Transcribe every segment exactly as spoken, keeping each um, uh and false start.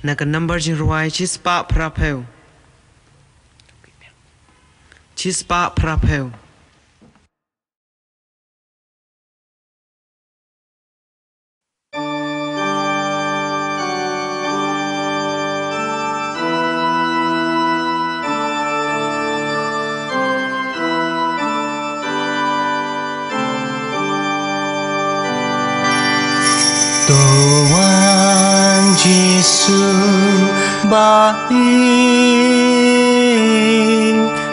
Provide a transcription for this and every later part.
Na ka number jingrwai chispah phraphew. Chispah phraphew. To wan Jisu ba i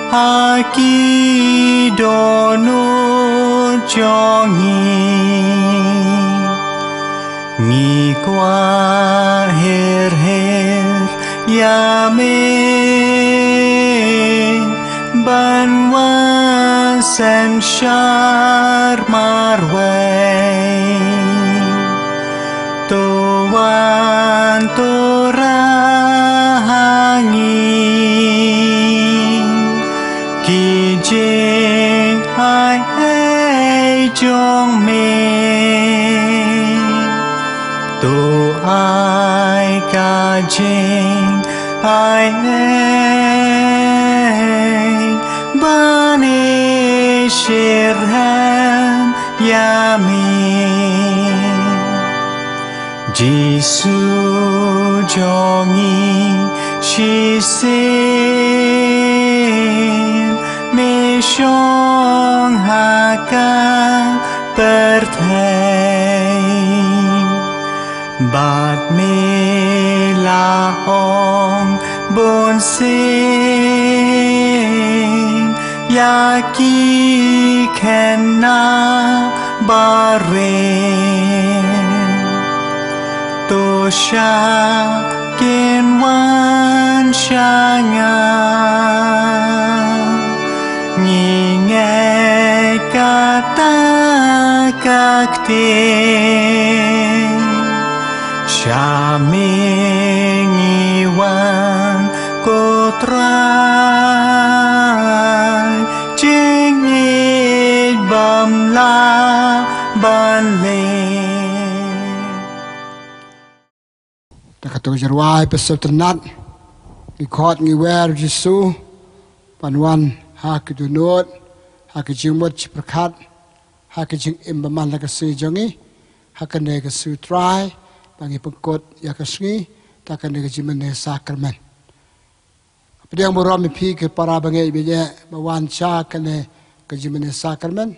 ha ki dohnud jong ngi. Ngi kwah her her ïa me ban wan synshar marwei. To wan to rah ha ngi ki jingai ei jong me. To ai ka jingai ei ban ïasyrhem ïa me. Jisu jong ngi, shisien me shong ha ka pyrthei. Bad me la ong bunsien ïa ki khynnah barit. To shah kin wan sha nga. Ngi ngeit kata ka ktien. Sha me ngi wan ko Trai, jingïeit bym lah ban leh. Da kato ka jingrwai ba sngewtynnat, ngi khot ngi wer Jisu ban wan ha ki dohnud, ha ki jingmut jingpyrkhat, ha ki jingim bymman la ka sngi jong ngi, ha kane ka sngi U Trai ba ngi pynkut ïa ka sngi da kane ka jingmane sakramen. Pdiang burom ïa phi ki para bangeit bangeit ba wan sha kane ka jingmane sakramen.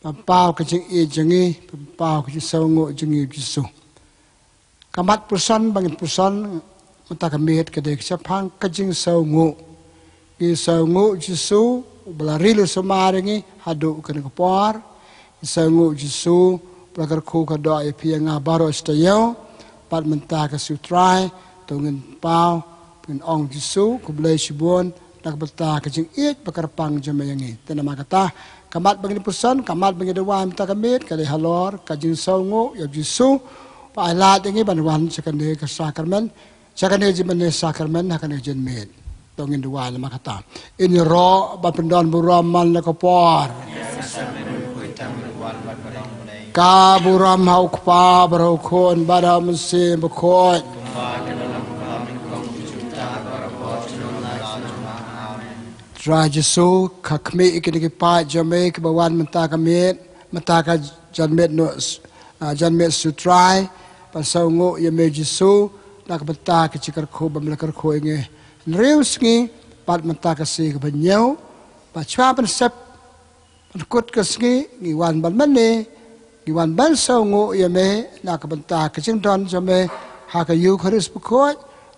Pynpaw ka jingïeit jong ngi, pynpaw ka jingsngewnguh jong ngi Jisu. Ka mat puson ba ngin puson mynta ka miet ka dei ka shaphang ka jingsngewnguh. Ngi sngewnguh Jisu uba la ri la sumar ïa ngi haduh kane ka por. Ngi sngewnguh Jisu uba la kyrkhu ka doh ïa phi ïa nga baroh shi taïew. Bad mynta ka sngi U Trai to ngin paw, ngin ong Jisu khublei shibun na ka bynta ka jingïeit ba kyrpang jong me ïa ngi. Te namar kata ka mat ba ngin puson, ka mat ba ngin duwai mynta ka miet ka dei halor ka jingsngewnguh ïa Jisu ba ai lad ïa ngi ban wan sha kane ka sakramen, sha kane ka jingmane sakramen ha kane ka janmiet. To ngin duwai namar kata. Ngin ïaroh ban pyndon burom man la ka por. Ka burom ha U Kpa bad ha U Khun bad ha U Mynsiem Bakhuid. Trai Jisu, ka khmih ïa kine ki paid jong me kiba wan mynta ka miet, mynta ka janmiet noh, ah, janmiet sngi U Trai, ban sngewnguh ïa me Jisu na ka bynta ka jingkyrkhu ba me la kyrkhu ïa ngi hynriew sngi bad mynta ka sngi kaba hynñiew, ba shuwa ban sep ban kut ka sngi ngi wan ban mane, ngi wan ban sngewnguh ïa me na ka bynta ka jingdon jong me ha ka Eukharist bakhuid,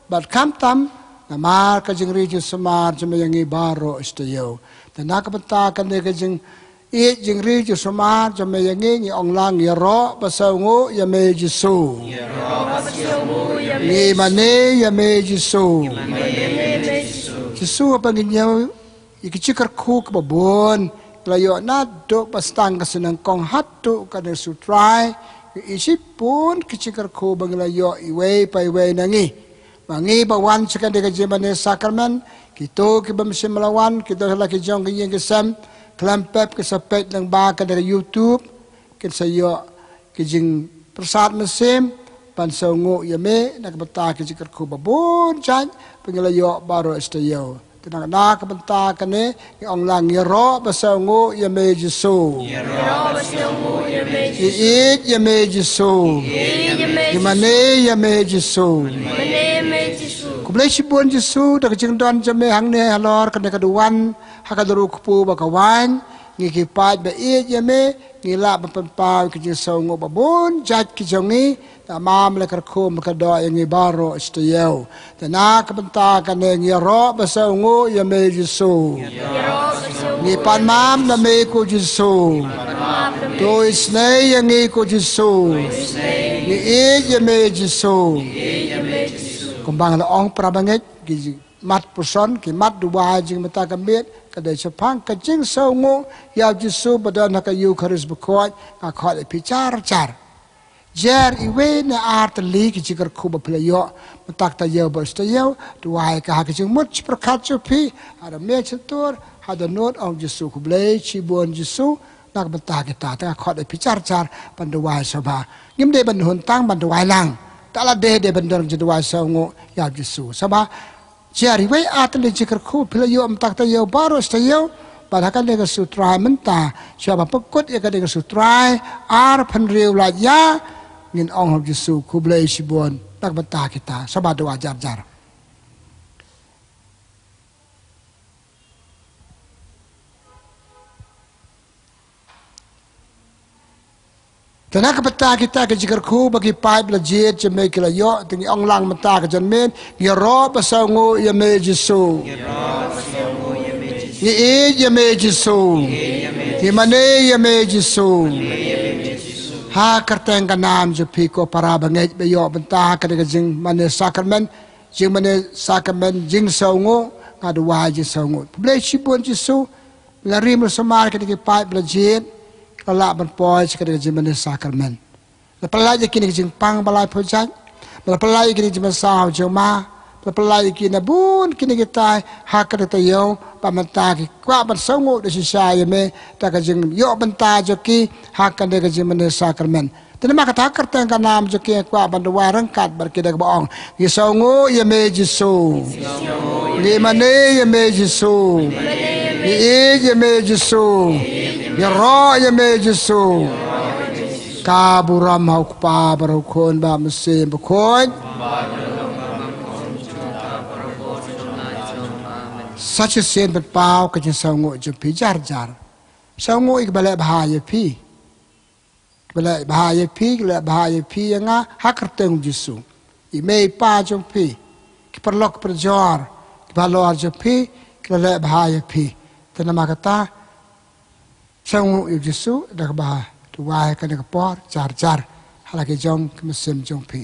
bad khamtam namar ka jingri jingsumar jong me ïa ngi baroh shi taïew. Te na ka bynta kane ka jingïeit jingri jingsumar jong me ïa ngi, ngi ong lang ïaroh ba sngewnguh ïa me Jisu. Ngi mane ïa me Jisu. Jisu, haba ngi ñiew ïa ki jingkyrkhu kiba bun ngi la ïoh naduh ba sdang ka seng nyngkong haduh kane sngi U Trai, ngi ïohi shibun ki jingkyrkhu ba ngi la ïoh iwei pa iwei na ngi. Ma ngi ba wan sha kane ka jingmane sakramen, kito kiba mynsiem la wan, kito la ki jong ki ïing ki sem, khlem pep ki sa peit lyngba kane ka YouTube, kin sa ïoh ki jingpyrsad mynsiem, ban sngewnguh ïa me na ka bynta ki jingkyrkhu ba bun jait ba ngi la ïoh baroh shi taïew. Te na ka bynta kane ngi ong lang, ngi ïaroh ba sngewnguh ïa me Jisu. Ngi ïeit ïa me Jisu. Ngi mane ïa me Jisu. Khublei shibun Jisu da ka jingdon jong me hangne halor kane ka duwan ha ka duru kpu ba ka wan. Ngi ki paid ba ïeit ïa me, ngi lah ban pynpaw ki jingsngewnguh ba bun jait ki jong ngi namar me la kyrkhu me la kyrdoh ïa ngi baroh shi taïew. Te na ka bynta kane ngi ïaroh ba sngewnguh ïa me Jisu. Ngi pan map na me ko Jisu. To isynei ïa ngi ko Jisu. Ngi ïeit ïa me Jisu. Kumba nga la ong, para bangeit, ki mat puson, ki mat duwai jingmyntoi ka miet, ka dei shaphang ka jingsngewnguh ïa u Jisu ba don ha ka Eukharist bakhuid, nga khot ïa phi jar jar. Jer iwei ne ar tylli ki jingkyrkhu ba phi la ïoh mynta ka taïew baroh shi taïew, duwai ka ha ka jingmut shi pyrkhat jong phi, ha da miet sha tur, ha da nud, ong Jisu khublei shibun Jisu, na ka bynta kita, te nga khot ïa phi jar jar ban duwai sngewbha. Ngim dei ban hun tang ban duwai lang. Te lada dei, dei ban don jingduwai sngewnguh ïa u Jisu. Sngewbha jer iwei ar tylli ki jingkyrkhu phi la ïoh mynta ka taïew baroh shi taïew, bad ha kane ka sngi U Trai mynta, sngewbha pynkut ïa kane ka sngi U Trai, ar phew hynriew lait ïa, ngin ong ha u Jisu khublei shibun, na ka bynta kita. Sngewbha duwai jar jar. Te na ka bynta kita ki jingkyrkhu ba ki paid ba la jied jong me ki la ïoh, te ngi ong lang mynta ka janmiet, ngi ïaroh ba sngewnguh ïa me Jisu. Ngi ïeit ïa me Jisu. Ngi mane ïa me Jisu. Ha ka kyrteng ka nam jong phi ko para bangeit ba ïoh bynta ha kane ka jingmane sakramen, jingmane sakramen jingsngewnguh, nga duwai jingsngewnguh. Khublei shibun Jisu, la rim la sumar kine ki paid ba la jied, la lah ban poi sha kane ka jingmane sakramen. La pyllait ïa kine ki jingpang ba laiphew jait, la pyllait ïa kine ki jingmynsaw jong ma, la pyllait ïa kine bun kine ki tai ha kane ka taïew, ba mynta ki kwah ban sngewnguh da shisha ïa me da ka jingïoh bynta jong ki ha kane ka jingmane sakramen. Te namar kata ha ka kyrteng ka nam jong ki nga kwah ban duwai ryngkat bad ki da kaba ong, ngi sngewnguh ïa me Jisu. Ngi mane ïa me Jisu. Ngi ïeit ïa me Jisu. Ngi ïaroh ïa me Jisu. Ka burom ha U Kpa bad ha U Khun bad ha U Mynsiem Bakhuid. Sa shisien pynpaw ka jingsngewnguh jong phi jar jar. Sngewnguh ïa kiba leh bha ïa phi. Kiba leh bha ïa phi, kiba leh bha ïa phi ïa nga, ha ka kyrteng U Jisu. I mei i pa jong phi, ki paralok ki parajor, kiba halor jong phi, ki la leh bha ïa phi. Te namar kata, sngewnguh ïa U Jisu da kaba duwai ha kane ka por jar jar ha la ki jong ki mynsiem jong phi.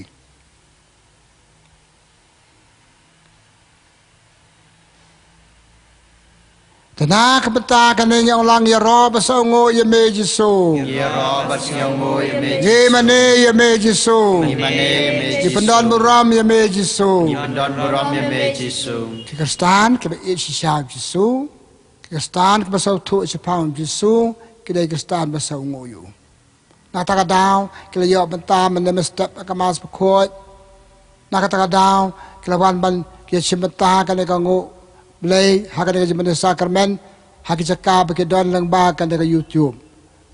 Te na ka bynta kane ngi ong lang, ngi ïaroh ba sngewnguh ïa me Jisu. Ngi ïaroh ba sngewnguh ïa me Jisu. Ngi mane ïa me Jisu. Ngi mane ïa me Jisu. Ngi pyndonburom ïa me Jisu. Ngi pyndonburom ïa me Jisu. Ki Khristan kiba ïeit shisha ïa U Jisu, ki Khristan kiba sngewthuh shaphang U Jisu, ki dei ki Khristan ba sngewnguh ïa U. Na kata ka daw ki la ïoh bynta mynne mynstep ha ka Mass Bakhuid. Na kata ka daw ki la wan ban ïashim bynta ha kane ka nguh Blei, ha kane ka jingmane sakramen, ha ki jaka ba ki don lyngba kane ka YouTube.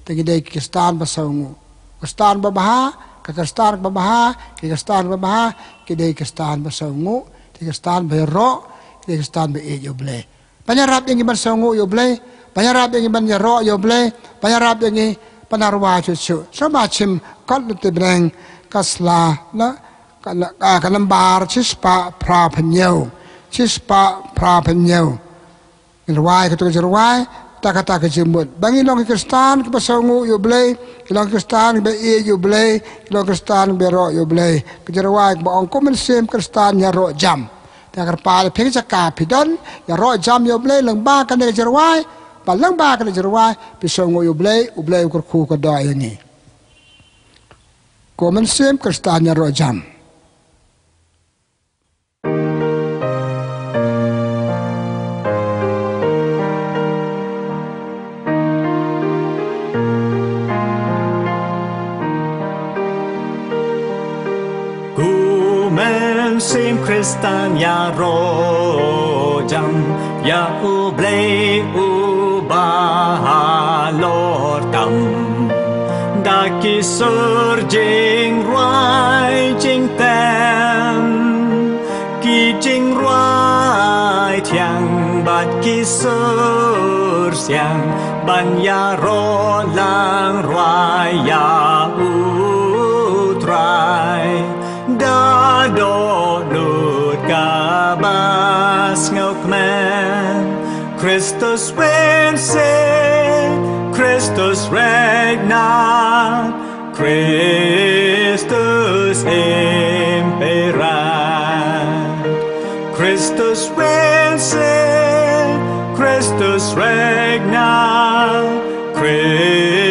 Te ngi dei ki Khristan ba sngewnguh. Khristan babha, ka Khristan babha, ki Khristan babha, ki dei ki Khristan ba sngewnguh, ki Khristan ba ïaroh, ki dei ki Khristan ba ïeit ïa U Blei. Ban ïarap ïa ngi ban sngewnguh ïa U Blei, ban ïarap ïa ngi ban ïaroh ïa U Blei, ban ïarap ïa ngi ban nang rwai shuh shuh. Sngewbha shim kot lynti bneng ka sla na ka, ka, ka nambar shispah phra phew hynñiew, shispah phra phew hynñiew. Ngi rwai katto ka jingrwai da kata ka jingmut ba ngin long ki Khristan kiba sngewnguh ïa U Blei, ngin long ki Khristan kiba ïeit ïa U Blei, ngin long ki Khristan kiba ïaroh ïa U Blei. Ka jingrwai kaba ong, ko mynsiem Khristan, ïaroh jam. Te nga kyrpad ïa phi ha ka jaka phi don, ïaroh jam ïa U Blei lyngba kane ka jingrwai, ba lyngba kane ka jingrwai phi sngewnguh ïa U Blei, U Blei u kyrkhu kyrdoh ïa ngi. Ko mynsiem Khristan, ïaroh jam. Sim Khristan ïaroh jam ïa U Blei uba halor tam, da ki sur jingrwai jingtem, ki jingrwai thiang bad ki sur siang, ban ïaroh lang rwai ïa U Trai. Da dohnud kaba sngewkmen, Christus vincit, Christus regnat, Christus imperat. Christus vincit, Christus regnat, Christus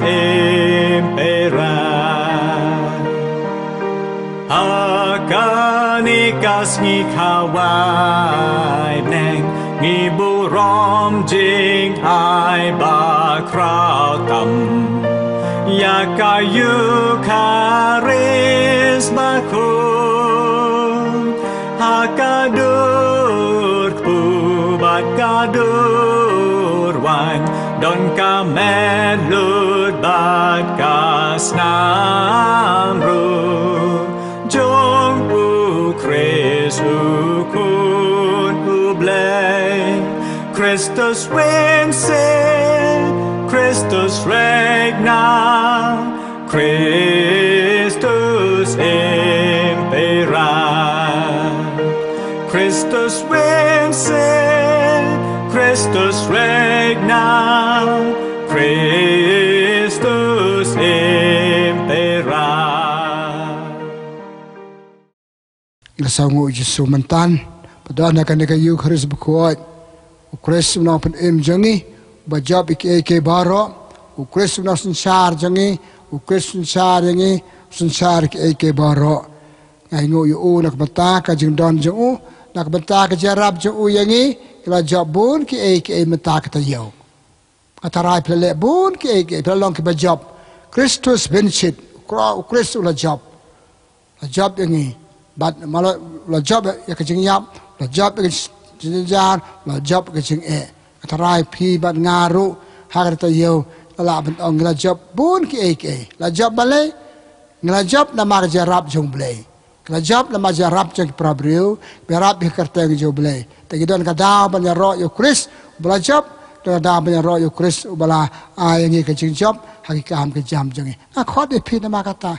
imperat. Ha kane ka sngi khawai bneng, ngi burom jingai bakhraw tam ïa ka Eukharist bakhun. Ha ka dur kpu bad ka dur waiñ, don ka met lut bad ka snam ruh jong U Khrist U Khun U Blei. Christus vincit, Christus regnat, Christus imperat. Christus vincit, Christus regnat, Christus imperat. Ngi la sngewnguh Jisu mynta, ba don ha kane ka Eukharist bakhuid. U Khrist u nongpynim jong ngi, uba jop ïa kiei kiei baroh. U Khrist u nongsynshar jong ngi, U Khrist u synshar ïa ngi, u synshar ïa kiei kiei baroh. Nga ainguh ïa u na ka bynta ka jingdon jong u, na ka bynta ka jingïarap jong u ïa ngi, ngi la jop bun kiei kiei mynta ka taïew. Nga tharai phi la leh bun kiei kiei, phi la long kiba jop. Christus vincit, U Khrist u la jop. La jop ïa ngi. Bad ma la, la jop ïa ka jingïap, la jop ïa ka jingjar, la jop ïa ka jingeh. Nga tharai phi bad nga ruh, ha kane ka taïew, la lah ban ong ngi la jop bun kiei kiei. La jop balei? Ngi la jop namar ka jingïarap jong U Blei. Ngi la jop namar ka jingïarap jong ki para briew, ba ïarap ïa ka kyrteng jong U Blei. Te ngi don ka daw ban ïaroh ïa U Khrist uba la jop, don ka daw ban ïaroh ïa U Khrist uba la ai ïa ngi ka jingjop ha ki kam ki jam jong ngi. Nga khot ïa phi namar kata.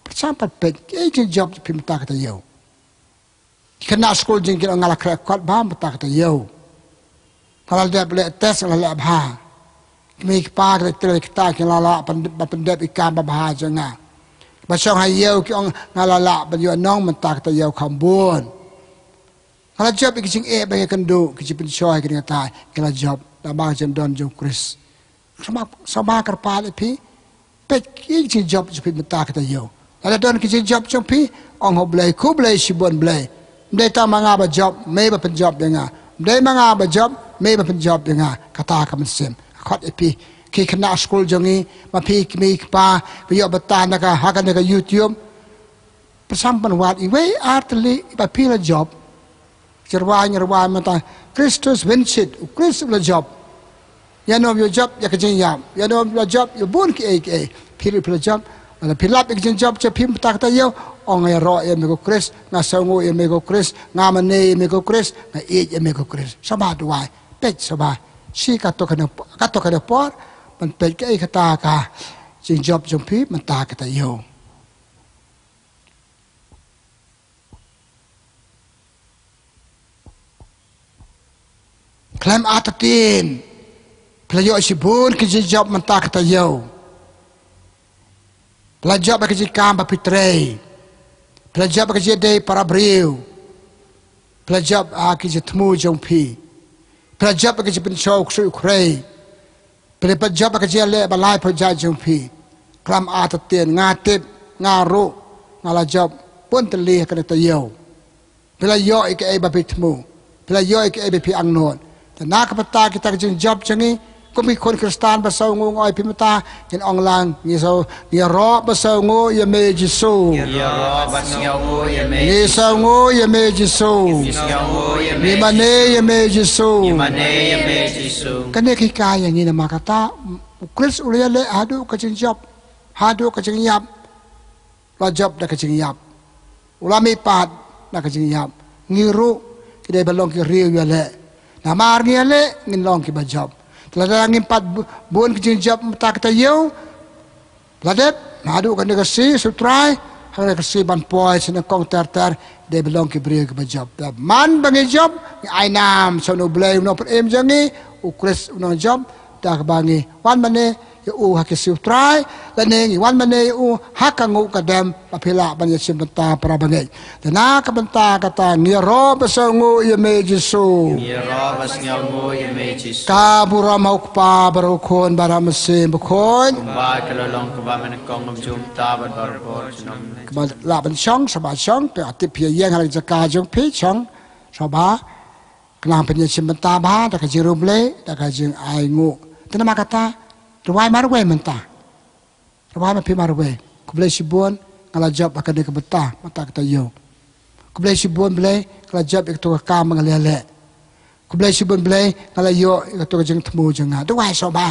Pyrshang pat peit kiei ki jingjop jong phi mynta ka taïew. Ki khynnah skul jong ngi ki ong nga la khreh kot bha mynta ka taïew. Nga la dep leh test, nga la leh bha. Kmie ki kpa ki la trei kita ki la lah ban, ban pyndep ïa ki kam babha jong nga. Ba shong ha ïew ki ong nga la lah ban ïoh nong mynta ka taïew kham bun. Nga la jop ïa ki jingeh ba ïakynduh, ki jingpynshoi, ki jingïatai, ki la jop namar ka jingdon jong U Khrist. Sngewbha, sngewbha kyrpad ïa phi. Peit ki jingjop jong phi mynta ka taïew. Lada don ki jingjop jong phi, ong ha U Blei, khublei shibun Blei. Ym dei tang ma nga ba jop, me ba pynjop ïa nga. Ym dei ma nga ba jop, me ba pynjop ïa nga. Kata ka mynsiem. Khot ïa phi, ki khynnah skul jong ngi, ma phi kmie kpa ba ïoh batai na ka, ha kane ka YouTube. Pyrshang ban wad iwei ar tylli ba phi la jop. Ki rwai, ngi rwai mynta, Christus vincit, U Khrist u la jop. Ïa no ym ïoh jop ïa ka jingïap, ïa no ym ïoh jop ïa bun kiei kiei. Phi ruh phi la jop. Lada phi lap ïa ka jingjop jong phi mynta ka taïew, ong nga ïaroh ïa me ko Khrist, nga sngewnguh ïa me ko Khrist, nga mane ïa me ko Khrist, nga ïeit ïa me ko Khrist. Sngewbha duwai, peit sngewbha. Shi katto katne, katto katne por ban peit kaei kata ka jingjop jong phi mynta ka taïew. Khlem artatien, phi la ïoh shibun ki jingjop mynta ka taïew. Phi la jop ha ki jingkam ba phi trei. Phi la jop ha ki jingïadei para briew. Phi la jop ha ki jingthmu jong phi. Phi la jop ha ki jingpynshoi u ksuid u khrei. Phi la pat jop ha ka jingïaleh ba lai paidbah jong phi. Khlem artatien, nga tip, nga ruh, nga la jop bun tylli ha kane ka taïew. Phi la ïoh ïa kaei ba phi thmu. Phi la ïoh ïa kaei ba phi angnud. Te na ka bynta kita ki jingjop jong ngi, Kum ki khun Khristan ba sngewnguh, nga ong ïa phi mynta, ngin ong lang, ngi sngew, ngi ïaroh ba sngewnguh ïa me Jisu. Ngi ïaroh ba sngewnguh ïa me Jisu. Ngi sngewnguh ïa me Jisu. Ngi sngewnguh ïa me Jisu. Ngi mane ïa me Jisu. Kane ka hikai ïa ngi namar kata, u Khrist u la ïaleh haduh ka jingjop, haduh ka jingïap. La jop da ka jingïap. U la mihpat da ka jingïap. Ngi ruh ki dei ban long ki riew ïaleh. Namar ngi ïaleh ngin long kiba jop. Te lada ngim pat bu-, bun ki jingjop mynta ka taïew, la dep, naduh kane ka sngi, sngi U Trai, ha kane ka sngi ban poi sha nyngkong ter ter, dei ban long ki briew kiba jop. Te man ba ngi jop, ngi ai nam sha U Blei U Nongpynim jong ngi, u Khrist u nongjop, da kaba ngi wan mane ïa u ha ki sngi U Trai, lane ngi wan mane ïa u ha ka nguh ka dem, ba phi lah ban ïashim bynta, para bangeit. Te na ka bynta kata, ngi ïaroh ba sngewnguh ïa me Jisu. Ngi ïaroh ba sngewnguh ïa me Jisu. Ka burom ha U Kpa bad ha U Khun bad ha U Mynsiem Bakhuid. Kumba ka la long, kumba mynnyngkong, kumjuh mynta bad barabor junom. Kumba lah ban shong, sngewbha shong, phi tip phi ïeng ha la ka jaka jong phi, shong, sngewbha. Khnang phin ïashim bynta bha da ka jingriewblei, da ka jingainguh. Te namar kata, rwai marwei mynta. Rwai ma phi marwei. Khublei shibun, nga la jop ha kane ka bynta, mynta ka taïew. Khublei shibun Blei, nga la jop ïa kato ka kam ba nga la leh. Khublei shibun Blei, nga la ïoh ïa kato ka jingthmu jong nga. Duwai sngewbha.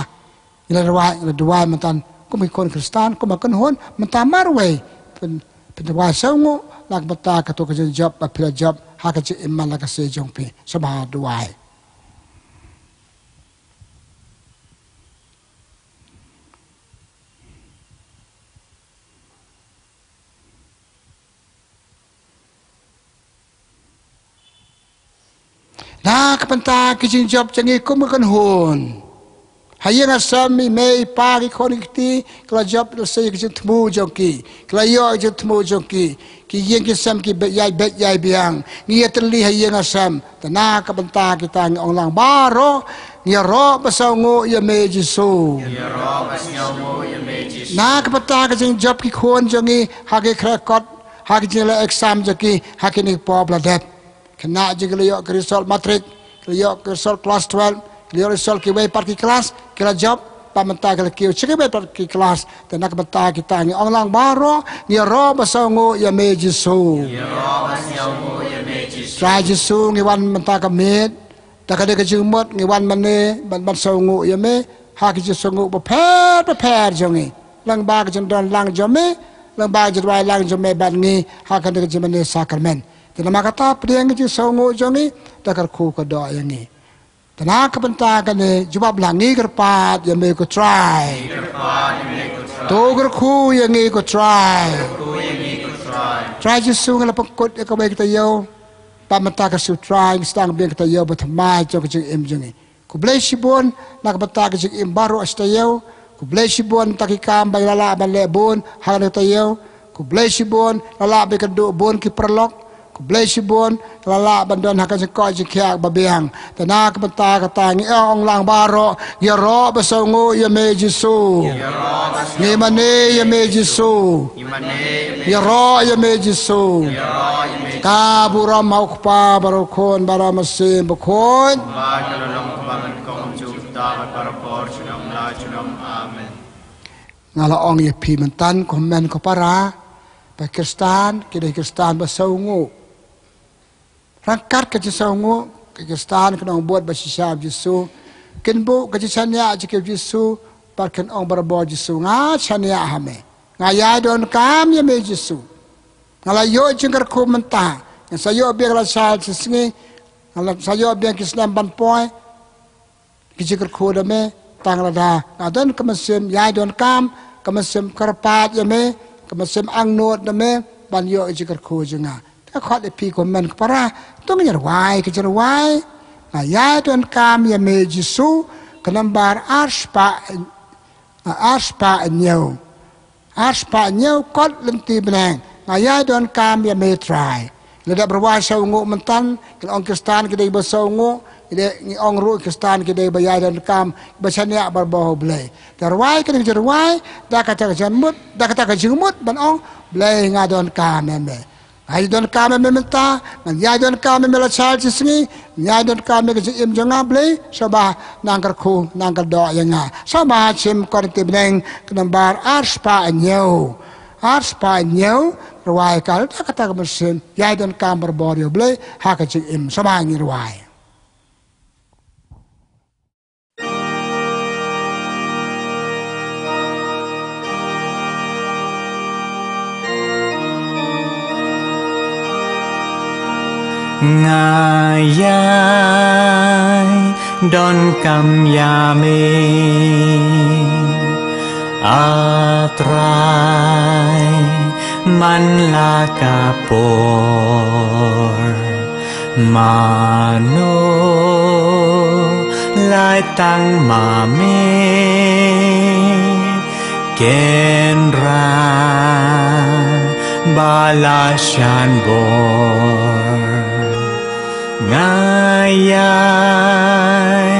Ngi la rwai, ngi la duwai mynta kum ki khun Khristan, kum ka kynhun, mynta marwei. Phin, phin duwai sngewnguh, na ka bynta kato ka jingjop ba phi la jop, ha ka jingim man la ka sngi jong phi. Sngewbha duwai. Na ka bynta ki jingjop jong ngi kum ka kynhun. Ha ïing ha sem, i mei i pa, ki khun ki kti, ki la jop lehse ki jingthmu jong ki. Ki la ïoh ki jingthmu jong ki. Ki ïing ki sem ki beit ïaid beit ïaid biang. Ngi ïatylli ha ïing ha sem. Te na ka bynta kita ngi ong lang baroh, ngi ïaroh ba sngewnguh ïa me Jisu. Ngi ïaroh ba sngewnguh ïa me Jisu. Na ka bynta ka jingjop ki khun jong ngi, ha ki khyllipmat, ha ki jingleh exam jong ki, ha kine ki por ba la dep. Khynnah jong ngi ki la ïoh ki result matric, ki la ïoh ki result class twelve, ki la ïoh result kiwei pat ki klas, ki la jop, bad mynta ki la kiew sha kiwei pat ki klas. Te na ka bynta kita ngi ong lang baroh, ngi ïaroh ba sngewnguh ïa me Jisu. Ngi ïaroh ba sngewnguh ïa me Jisu. Trai Jisu, ngi wan mynta ka miet, da ka dei ka jingmut, ngi wan mane ban, ban sngewnguh ïa me ha ki jingsngewnguh bapher bapher jong ngi. Lyngba ka jingdon lang jong me, lyngba ka jingrwai lang jong me bad ngi ha kane ka jingmane sakramen. Te namar kata, pdiang ka jingsngewnguh jong ngi, da kyrkhu kyrdoh ïa ngi. Te na ka bynta kane, jubab lang, ngi kyrpad ïa me ko Trai. Ngi kyrpad ïa me ko Trai. To kyrkhu ïa ngi ko Trai. Kyrkhu ïa ngi ko Trai. Trai Jisu, ngi la pynkut ïa kawei ka taïew bad mynta ka sngi U Trai, ngi sdang biang ka taïew bathymmai jong ka jingim jong ngi. Khublei shibun na ka bynta ka jingim baroh shi taïew. Khublei shibun na ki kam ba ngi la lah ban leh bun ha kane ka taïew. Khublei shibun la lah ban kynduh bun ki paralok. Khublei shibun la lah ban don ha ka jingkoit jingkhiah ba biang. Te na ka bynta kata ngi ong lang baroh, ngi ïaroh ba sngewnguh ïa me Jisu. Ngi mane ïa me Jisu. Ngi ïaroh ïa me Jisu. Ka burom ha U Kpa bad ha U Khun bad ha U Mynsiem Bakhuid. Ba ka la long, ba mynnyngkong, kumjuh mynta bad barabor junom la junom. Amen. Nga la ong ïa phi mynta ko hynmen ko para, ba Khristan ki dei Khristan ba sngewnguh. Ryngkat ka jingsngewnguh, ki Khristan ki nongbud ba shisha U Jisu kin buh ka jingshaniah jong ki ha U Jisu, bad kin ong barabor, Jisu, nga shaniah ha me. Nga ïai donkam ïa me Jisu. Nga la ïoh jingkyrkhu mynta. Ngan sa ïoh biang lashai shisngi. Ngan sa ïoh biang ki snem ban poi. Ki jingkyrkhu da me, tang lada nga don ka mynsiem ïai donkam, ka mynsiem kyrpad ïa me, ka mynsiem angnud da me, ban ïoh ka jingkyrkhu jong nga. Te nga khot ïa phi ko hynmen ko para, to ngin ïa rwai ka jingrwai Nga ïai donkam ïa me Jisu, ka nambar ar spah, ar spah hynñiew. Ar spah hynñiew, kot lynti bneng. Nga ïai donkam ïa me Trai. La dep rwai sngewnguh mynta, ki la ong Khristan ki dei ba sngewnguh, ki dei, ngi ong ruh Khristan ki dei ba ïai donkam, ba shaniah barabor ha U Blei. Te rwai kane ka jingrwai da kata ka jingmut, da kata ka jingmut ban ong, Blei nga donkam ïa me. Ïai donkam ïa me mynta, ngan ïai donkam ïa me la saw shi sngi, ngan ïai donkam ïa ka jingim jong nga Blei, sngewbha nang kyrkhu, nang kyrdoh ïa nga. Sngewbha shim Korinthi bneng ka nombar arspah hynñiew. Arspah hynñiew, rwai ka lada kata ka mynsiem, ïai donkam barabor ïa u Blei, ha ka jingim, sngewbha ngi rwai. Nga ïai donkam ïa me, A Trai, man la ka por. Mano lai tang ma me, Kynrad ba la shan bor. Nga ïai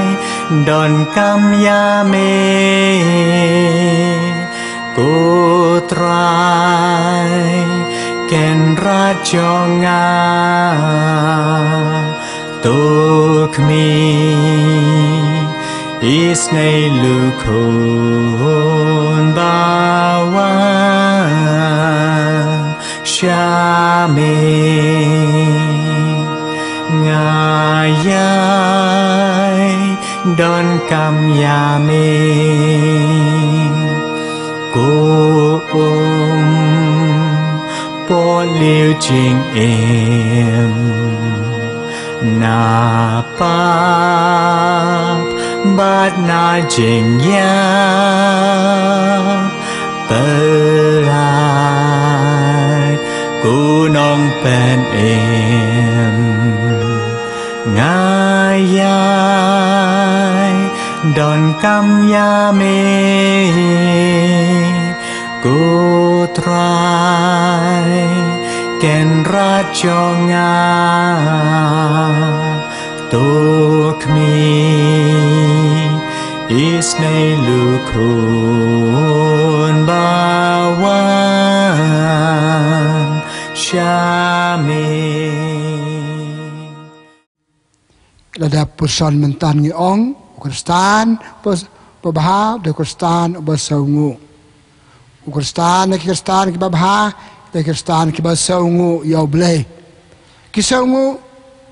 donkam ïa me, ko Trai, Kynrad jong nga. To khmih, isynei, lum khun ba wan sha me. Nga ïai donkam ïa me, ko um pohliew jingim, na pap bad na jingïap. Pynlait, ko Nongpynim, nga ïai donkam ïa me, ko Trai, Kynrad jong nga. To khmih, isynei, lum khun ba wan sha me. Lada puson mynta ngi ong, u Khristan ba bha u dei u Khristan uba sngewnguh. U Khristan, ki Khristan kiba bha, ki Khristan kiba sngewnguh ïa u Blei. Ki sngewnguh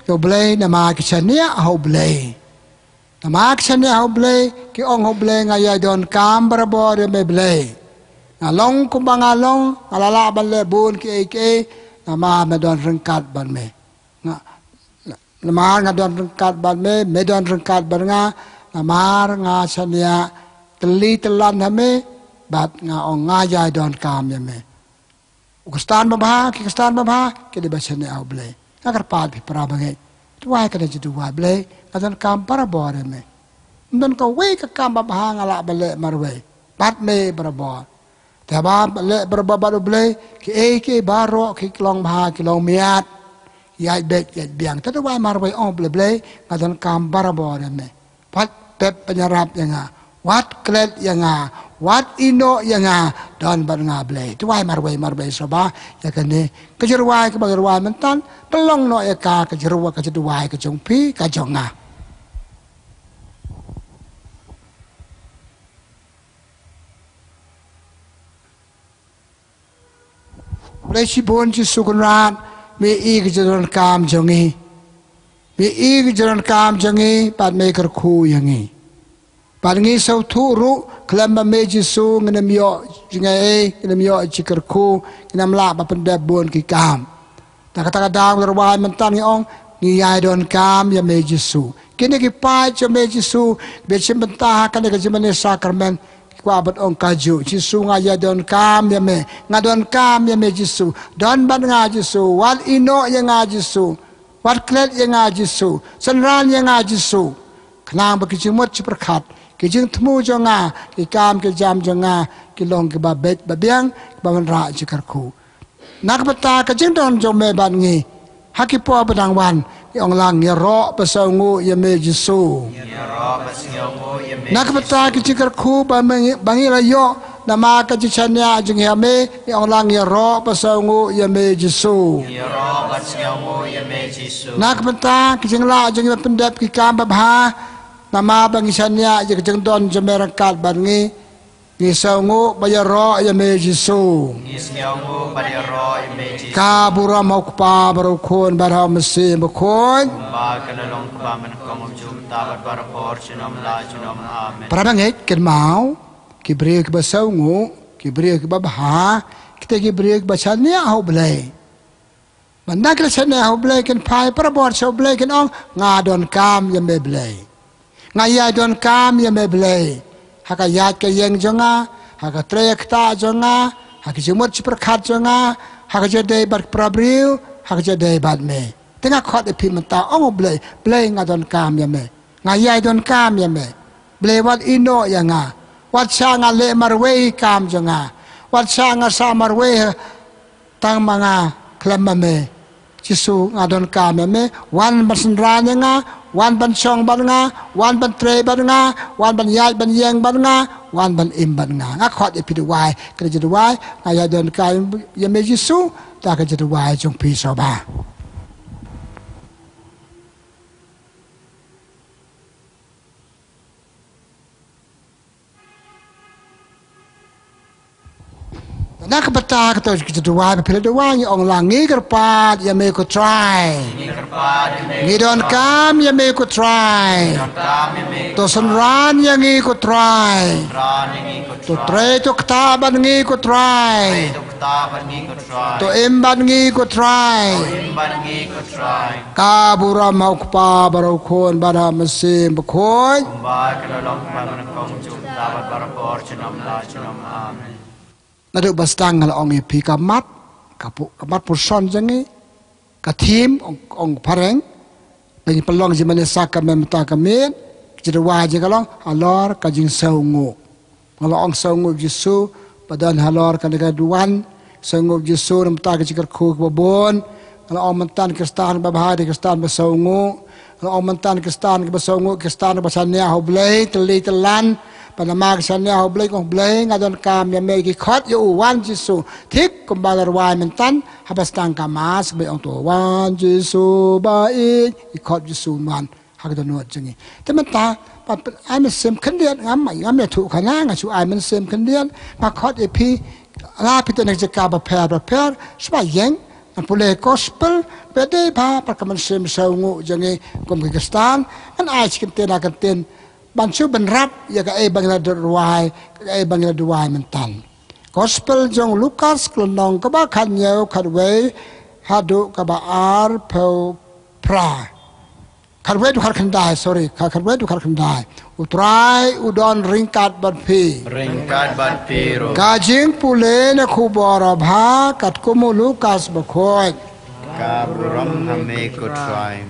ïa u Blei namar ki shaniah ha u Blei. Namar ki shaniah ha u Blei, ki ong ha u Blei, nga ïai donkam barabor ïa me Blei. Nga long kumba nga long, nga la lah ban leh bun kiei kiei, namar me don ryngkat bad me. Nga, namar nga don ryngkat bad me, me don ryngkat bad nga, namar nga shaniah tylli tyllan ha me, bad nga ong nga ïai donkam ïa me. U Khristan ba bha, ki Khristan ba bha, ki dei ba shaniah ha u Blei. Nga kyrpad ïa phi para bangeit. Duwai kane ka jingduwai, Blei, nga donkam barabor ïa me. Ym don kawei ka kam ba bha nga lah ban leh marwei. Bad me barabor. Te haba leh barabor bad u Blei, kiei kiei baroh ki long bha, ki long miat. Ïaid beit, ïaid biang. Te duwai marwei, ong Blei, Blei, nga donkam barabor ïa me. Wat pep pynïarap ïa nga. Wat klet ïa nga. Wat ïehnoh ïa nga. Don bad nga Blei. Duwai marwei marwei sngewbha ïa kane ka jingrwai kaba ngi rwai mynta. Pynlong noh ïa ka, ka jingrwai, ka jingduwai ka jong phi, ka jong nga. Blei shibun Jisu Kynrad, me i ka jingdonkam jong ngi. Me i ka jingdonkam jong ngi, bad me kyrkhu ïa ngi. Bad ngi sngewthuh ruh, khlem ba me Jisu ngin ym ïoh jingaiei, ngin ym ïoh jingkyrkhu, ngin ym lah ban pyndep bun ki kam. Na kata ka daw ngi rwai mynta ngi ong, ngi ïai donkam ïa me Jisu. Kine ki paid jong me Jisu, ba shim bynta ha kane ka jingmane sakramen, ki kwah ban ong kajuh, Jisu nga ïai donkam ïa me, nga donkam ïa me Jisu, don bad nga Jisu, wat ïehnoh ïa nga Jisu, wat klet ïa nga Jisu, synran ïa nga Jisu. Khnang ba ki jingmut jingpyrkhat, ki jingthmu jong nga, ki kam ki jam jong nga, ki long kiba beit ba biang, kiba wanrah jingkyrkhu. Na ka bynta ka jingdon jong me bad ngi. Ha ki por ba dang wan, ngi ong lang, ngi ïaroh ba sngewnguh ïa me Jisu. Ngi ïaroh ba sngewnguh ïa me Jisu. Na ka bynta ki jingkyrkhu ba ngi, ba ngi la ïoh, Namar ka jingshaniah jong ngi ha me, ngi ong lang ïaroh bad sngewnguh ïa me Jisu. Ïaroh bad sngewnguh ïa me Jisu. Na ka bynta ki jinglah jong ngi ban pyndep ki kam babha, namar ba ngi shaniah ïa ka jingdon jong me ryngkat bad ngi, ngi sngewnguh bad ïaroh ïa me Jisu. Ngi sngewnguh bad ïaroh ïa me Jisu. Ka burom ha u Kpa bad ha u Khun bad ha u Mynsiem Bakhuid. Kumba ka la long kaba nyngkong, mynta bad barabor, junom la junom. Amen. Para bangeit, kynmaw, ki briew kiba sngewnguh, ki briew kiba bha, kita ki briew kiba shaniah ha u Blei. Mynta ki la shaniah ha u Blei kin phai barabor sha u Blei, kin ong, nga donkam ïa me Blei. Nga ïai donkam ïa me Blei. Ha ka ïaid ka ïeng jong nga, ha ka trei ka ktah jong nga, ha ka jingmut jingpyrkhat jong nga, ha ka jingïadei bad ki para briew, ha ka jingïadei bad me. Te nga khot ïa phi mynta, ong u Blei, Blei nga donkam ïa me. Nga ïai donkam ïa me. Blei wat ïehnoh ïa nga. Wat shah nga leh marwei kam jong nga. Wat shah nga sah marwei, tang ma nga khlem ma me. Jisu nga donkam ïa me. Wan ban synran ïa nga. Wan ban shong bad nga. Wan ban trei bad nga. Wan ban ïaid ban ïeng bad nga. Wan ban im bad nga. Nga khot ïa phi duwai. Ka jingduwai. Nga ïai donkam ïa me Jisu. Da ka jingduwai jong phi shuwa. Na ka bynta kato ka jingduwai ba phi la duwai, ngi ong lang, ngi kyrpad ïa me ko Trai. Ngi kyrpad ïa me. Ngi donkam ïa me ko Trai. Ngi donkam ïa me ko Trai. To synran ïa ngi ko Trai. Synran ïa ngi ko Trai. To trei to ktah bad ngi ko Trai. Trei to ktah bad ngi ko Trai. To im bad ngi ko Trai. To im bad ngi ko Trai. Ka burom ha u Kpa bad ha u Khun bad ha u Mynsiem Bakhuid. Kumba ka la long, kumba ka nyngkong, mynta bad barabor, junom la junom. Amen. Naduh ba sdang nga la ong ïa phi ka mat, ka pu-, ka mat pyrshon jong ngi, ka thim ong, ong phareng, ba ngi pynlong jingmane sakramen mynta ka miet, ka jingduwai jong ngi ka long halor ka jingsngewnguh. Nga la ong sngewnguh Jisu, ba don halor kane ka duwan, sngewnguh Jisu namar ka jingkyrkhu kaba bun. Nga la ong mynta ki Khristan kiba bha dei ki Khristan ba sngewnguh. Nga la ong mynta ki Khristan kiba sngewnguh, ki Khristan kiba shaniah ha u Blei, tylli tyllan. Ba namar ki shaniah ha u Blei, ong Blei, nga donkam ïa me, ki khot ïa u, wan Jisu. Thik kumba la rwai mynta, haba sdang ka Mass, ba ong to, wan Jisu ba ïeit, ki khot Jisu wan. Ha ka dohnud jong ngi. Te mynta, pat, pat ai mynsiem khyndiat, ngam, ngam ïathuh khana, nga shu ai mynsiem khyndiat, nga khot ïa phi, la phi te na ka jaka bapher bapher, sngewbha ïeng, ngan pule gospel, ba dei bha, pat ka mynsiem sngewnguh jong ngi, kum ki Khristan, ngan ai shi kyntien ar kyntien, ban shu bynrap, ïa kaei ba ngi la duwai, kaei ba ngi la duwai mynta. Gospel jong u Lukas, ka lynnong kaba khathynñiew, khatwei, haduh kaba arphew phra. Khatwei haduh khatkhyndai, sorry, kha-, khatwei haduh khatkhyndai. U Trai u don ryngkat bad phi. Ryngkat bad phi ruh. Ka jingpule na ka khubor babha katkum u Lukas bakhuid. Ka burom ha me ko Trai.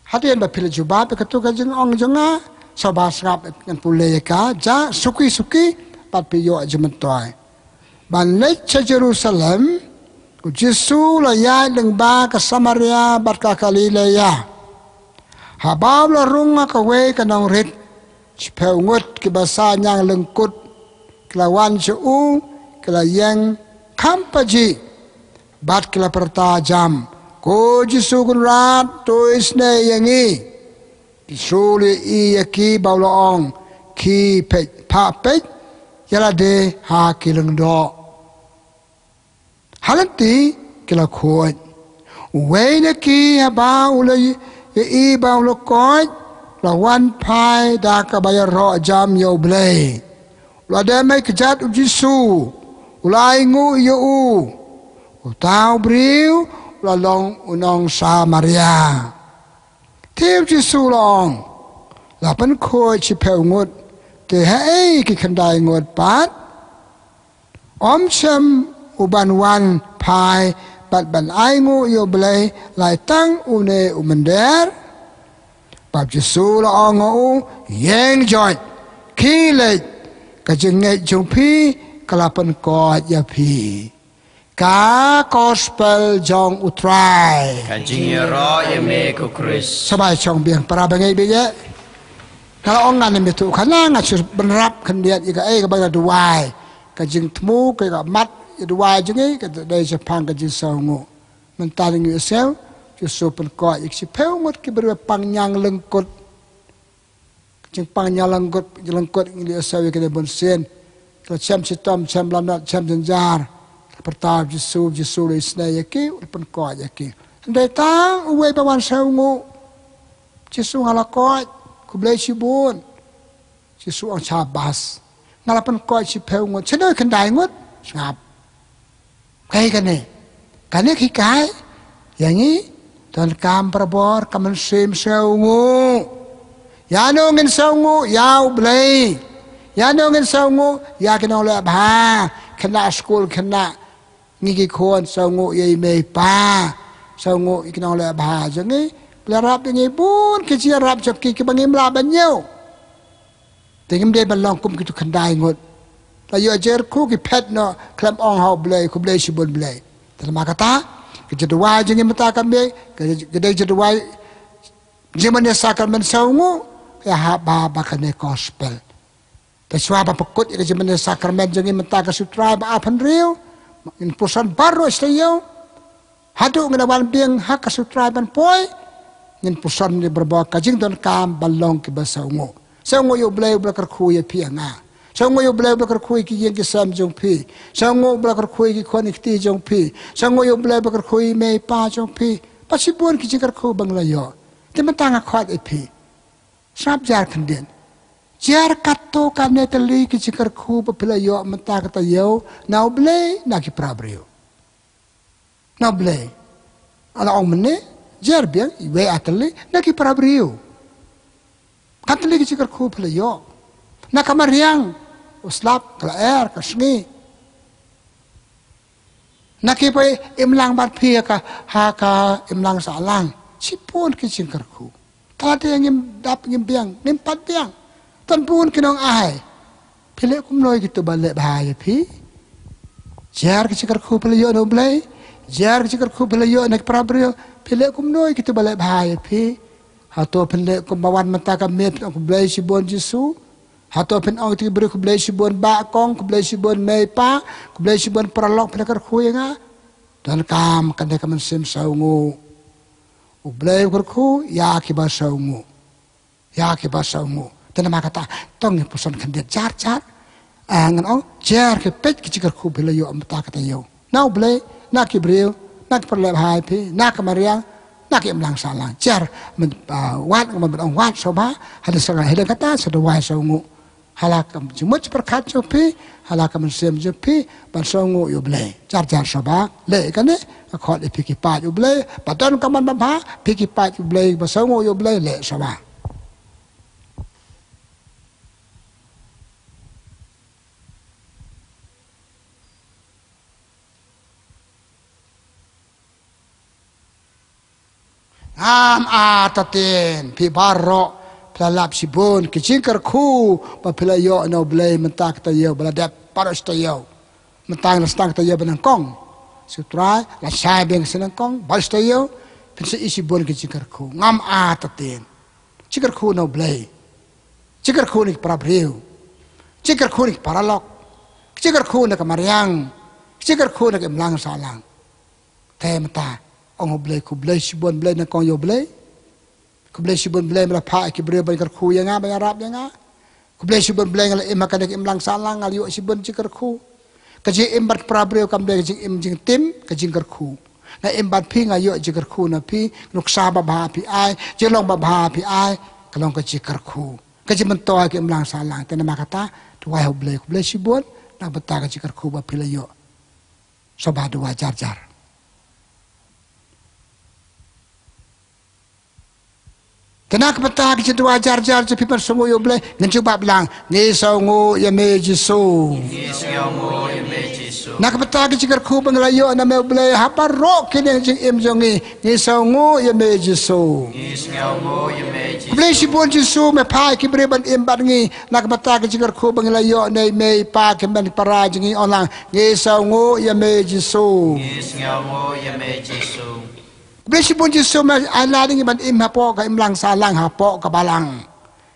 Hadien ba phi la jubab ïa kato ka jingong jong nga, sngewbha sngap ngan pule ïa ka, ja suki suki, bad phi ïoh jingmyntoi. Ban leit sha Jerusalem, u Jisu u la ïaid lyngba ka Samaria bad ka Galilea. Haba u la rung ha kawei ka nongrit, shiphew ngut kiba sah ñianglyngkut ki la wan sha u, ki la ïeng kham pajih, bad ki la pyrta jam, ko Jisu Kynrad, to isynei ïa ngi. Ki shu ïohi ïa ki ba u la ong, khie peit, phah peit ïa lade ha ki lyngdoh. Ha lynti ki la khuid. Uwei na ki haba u la ïohi ba u la koit, u la wan phai da kaba ïaroh jam ïa U Blei. U la dep mih kjat u Jisu, u la ainguh ïa u. Uta u briew u la long u nong Samaria. Te u Jisu u la ong, la pynkhuid shiphew ngut, te haei ki khyndai ngut pat? Ym shym u ban wan phai bad ban ainguh ïa U Blei, lai tang une u mynder? Bad u Jisu u la ong ha u, ïeng joit, khie leit, ka jingngeit jong phi ka la pynkoit ïa phi. Ka gospel jong U Trai. Ka jingïaroh ïa me ko Khrist. Sngewbha shong biang, para bangeit, biang. Ka la ong ngan ym ïathuh khana, nga shu bynrap khyndiat ïa kaei kaba nga duwai. Ka jingthmu, ka mat, ïa duwai jong ngi ka dei shaphang ka jingsngewnguh. Mynta ngi ïohsngew, Jisu u pynkoit ïa ki shiphew ngut ki briew ba pang ñiang lyngkut. Ka jingpang ñiang lyngkut, lyngkut ngi la ïohsngew ïa kane bunsien. Ka la shem shitom, shem lanot, shem jynjar. Ka la pyrta ïa u Jisu, Jisu u la isynei ïa ki, u la pynkoit ïa ki. Hynrei tang uwei ba wan sngewnguh. Jisu, nga la koit, khublei shibun. Jisu u ong, shabas. Nga la pynkoit shiphew ngut. Shano khyndai ngut? Sngap. Kaei kane? Kane ka hikai ïa ngi, donkam barabor ka mynsiem sngewnguh. Ïano ngin sngewnguh? Ïa U Blei. Ïano ngin sngewnguh? Ïa ki nongleh bha. Khynnah skul, khynnah ngi ki khun, sngewnguh ïa i mei i pa. Sngewnguh ïa ki nongleh bha jong ngi. Ba la ïarap ïa ngi bun ki jingïarap jong ki kiba ngim lah ban ñiew. Te ngim dei ban long kum kito khyndai ngut. La ïoh jingkyrkhu ki phet noh khlem ong ha U Blei, khublei shibun Blei. Te namar kata, ka jingduwai jong ngi mynta ka miet, ka, ka dei jingduwai jingmane sakramen sngewnguh, ka ïahap bha bad kane ka gospel. Te shuwa ban pynkut ïa ka jingmane sakramen jong ngi mynta ka Sngi U Trai ba arphew hynriew, ngin puson baroh shi taïew. Haduh ngin wan biang ha ka Sngi U Trai ban poi, ngin puson ïa barabor ka jingdonkam ban long kiba sngewnguh. Sngewnguh ïa U Blei uba la kyrkhu ïa phi ïa nga. Sngewnguh ïa U Blei uba la kyrkhu ïa ki ïing ki sem jong phi. Sngewnguh uba la kyrkhu ïa ki khun ki kti jong phi. Sngewnguh ïa U Blei uba la kyrkhu ïa i mei i pa jong phi. Bad shibun ki jingkyrkhu ba ngi la ïoh. Te mynta nga khot ïa phi. Sngap jar khyndiat. Jar katto katne tylli ki jingkyrkhu ba phi la ïoh mynta ka taïew, na U Blei, na ki para briew. Na U Blei. Nga la ong mynne, jar biang, iwei ar tylli, na ki para briew. Kat tylli ki jingkyrkhu phi la ïoh. Na ka mariang, u slap, ka lyer, ka sngi. Na ki ba imlang bad phi ha ka, ha ka imlang sahlang. Shibun ki jingkyrkhu. Te lada ngim dap ngim biang, ngim pat biang. Don bun ki nongai. Phi leh kumno ïa kito ba leh bha ïa phi? Jar ki jingkyrkhu phi la ïoh na U Blei. Jar ki jingkyrkhu phi la ïoh na ki para briew. Phi leh kumno ïa kito ba leh bha ïa phi? Hato phin leh kumba wan mynta ka miet, phin ong khublei shibun Jisu? Hato phin ong ïa ki briew khublei shibun bah kong, khublei shibun mei pa, khublei shibun paralok phi la kyrkhu ïa nga? Donkam kane ka mynsiem sngewnguh. U Blei u kyrkhu ïa kiba sngewnguh. Ïa kiba sngewnguh. Te namar kata, to ngin puson khyndiat jar jar. Ah, ngan ong, jar ki peit ki jingkyrkhu phi la ïoh mynta ka taïew. Na U Blei, na ki briew, na ki para leh bha ïa phi, na ka mariang, na ka imlang sahlang. Jar, men, ah, wat, ngan ong wat shuwa ba, hadien sa nga, hadien kata, sa duwai sngewnguh. Ha la ka jingmut jingpyrkhat jong phi, ha la ka mynsiem jong phi, ban sngewnguh ïa U Blei. Jar jar shuwa ba, leh kane, nga khot ïa phi ki paid U Blei, ba donkam ban babha, phi ki paid U Blei, ba sngewnguh ïa U Blei, leh shuwa ba. Ngam artatien, phi baroh, phi la lap shibun, ki jingkyrkhu, ba phi la ïoh na U Blei, mynta ka taïew, ba la dep, baroh shi taïew. Mynta la sdang ka taïew ba nyngkong. Sngi U Trai, la shai biang ka sngi nyngkong, baroh shi taïew, phin sa ïohi shibun ki jingkyrkhu. Ngam artatien. Jingkyrkhu na U Blei. Jingkyrkhu na ki para briew. Jingkyrkhu na ki paralok. Jingkyrkhu na ka mariang. Jingkyrkhu na ka imlang sahlang. Te mynta, ong U Blei, khublei shibun Blei, nyngkong ïa U Blei. Khublei shibun Blei ba la phah ïa ki briew ban kyrkhu ïa nga, ban ïarap ïa nga. Khublei shibun Blei nga la im ha kane ka imlang sahlang, nga la ïoh shibun jingkyrkhu. Ka jingim bad para briew kam dei ka jingim jingtim, ka jingkyrkhu. Nga im bad phi nga ïoh jingkyrkhu na phi, nuksa babha phi ai, jinglong babha phi ai, ka long ka jingkyrkhu. Ka jingmyntoi ka imlang sahlang, te namar kata, duwai ha U Blei, khublei shibun, na ka bynta ka jingkyrkhu ba phi la ïoh. Sngewbha duwai jar jar. Te na ka bynta ka jingduwai jar jar jong phi ban sngewnguh ïa U Blei, ngin jubab lang. Ngi sngewnguh ïa me Jisu. Ngi sngewnguh ïa me Jisu. Na ka bynta ka jingkyrkhu ba ngi la ïoh na me U Blei, ha baroh ki liang jingim jong ngi. Ngi sngewnguh ïa me Jisu. Ngi sngewnguh ïa me Jisu. Khublei shibun Jisu, me phah ïa ki briew ban im bad ngi. Na ka bynta ka jingkyrkhu ba ngi la ïoh na i mei i pa, ki hynmen ki para jong ngi, ong lang. Ngi sngewnguh ïa me Jisu. Ngi sngewnguh ïa me Jisu. Khublei shibun Jisu, me ai lad ïa ngi ban im hapoh ka imlang sahlang, hapoh ka balang.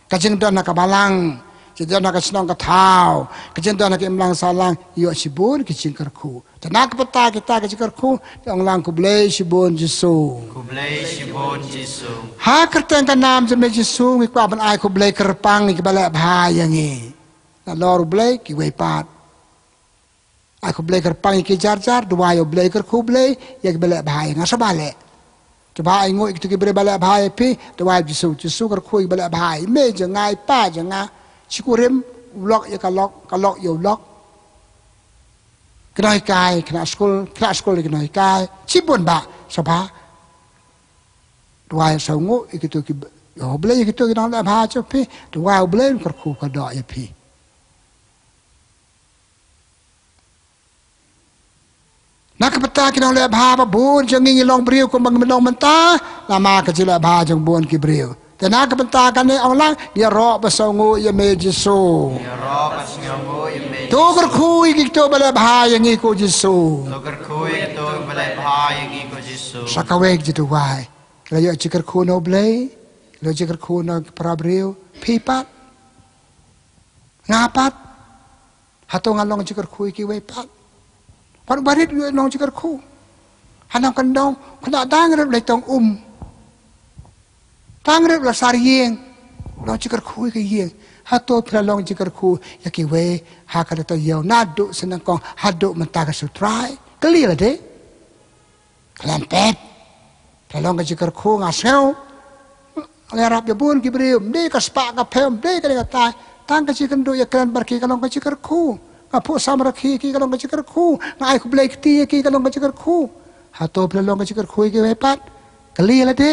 Ka jingdon ha ka balang, jingdon ha ka shnong ka thaw, ka jingdon ha ka imlang sahlang, ïoh shibun ki jingkyrkhu. Te na ka bynta kita ki jingkyrkhu, te ong lang khublei shibun Jisu. Khublei shibun Jisu. Ha kyrteng ka nam jong me Jisu, ngi kwah ban ai khublei kyrpang ïa kiba leh bha ïa ngi. Nalor U Blei kiwei pat. Ai khublei kyrpang ïa ki jar jar, duwai U Blei, kyrkhu U Blei ïa kiba leh bha ïa nga, sngewbha leh. Sngewbha ainguh ïa kito ki briew ba leh bha ïa phi, duwai Jisu, Jisu kyrkhu ïa kiba leh bha ïa me jong nga, i pa jong nga, shi kurim, u lok ïa ka lok, ka lok ïa u lok. Ki nonghikai, khynnah skul, khynnah skul ïa ki nonghikai, shibun bah, sngewbha. Duwai sngewnguh ïa kito ki, ïa U Blei ïa kito ki nongleh bha jong phi, duwai U Blei un kyrkhu kyrdoh ïa phi. Na ka bynta ki nongleh bha ba bun jong ngi ngi long briew kumba ngi long mynta, namar ka jingleh bha jong bun ki briew. Te na ka bynta kane ong lang, ngi ïaroh ba sngewnguh ïa me Jisu. Ngi ïaroh ba sngewnguh ïa me Jisu. To kyrkhu ïa kito ba leh bha ïa ngi ko Jisu. To kyrkhu ïa kito ba leh bha ïa ngi ko Jisu. Sa kawei ka jingduwai. Ki la ïoh jingkyrkhu na U Blei, ki la ïoh jingkyrkhu na ki para briew, phi pat. Nga pat. Hato nga long jingkyrkhu ïa kiwei pat? Wat barit u long jingkyrkhu. Hangne ka dong, kane dang rit u la tong um. Dang rit u la sar ïing. Long jingkyrkhu ïa ka ïing. Hato phi la long jingkyrkhu ïa kiwei ha kane ka taïew naduh sien nyngkong haduh mynta ka sngi U Trai? Kylli lade. Khlem pep. Phi la long ka jingkyrkhu nga sngew. Nga ïarap ïa bun ki briew, ym dei ka spah ka phew, ym dei kane katai. Tang ka jingkynduh ïakren bad ki ka long ka jingkyrkhu. Nga phuh samrkhie ïa ki ka long ka jingkyrkhu. Nga ai khublei kti ïa ki ka long ka jingkyrkhu. Hato phi la long ka jingkyrkhu ïa kiwei pat? Kylli lade.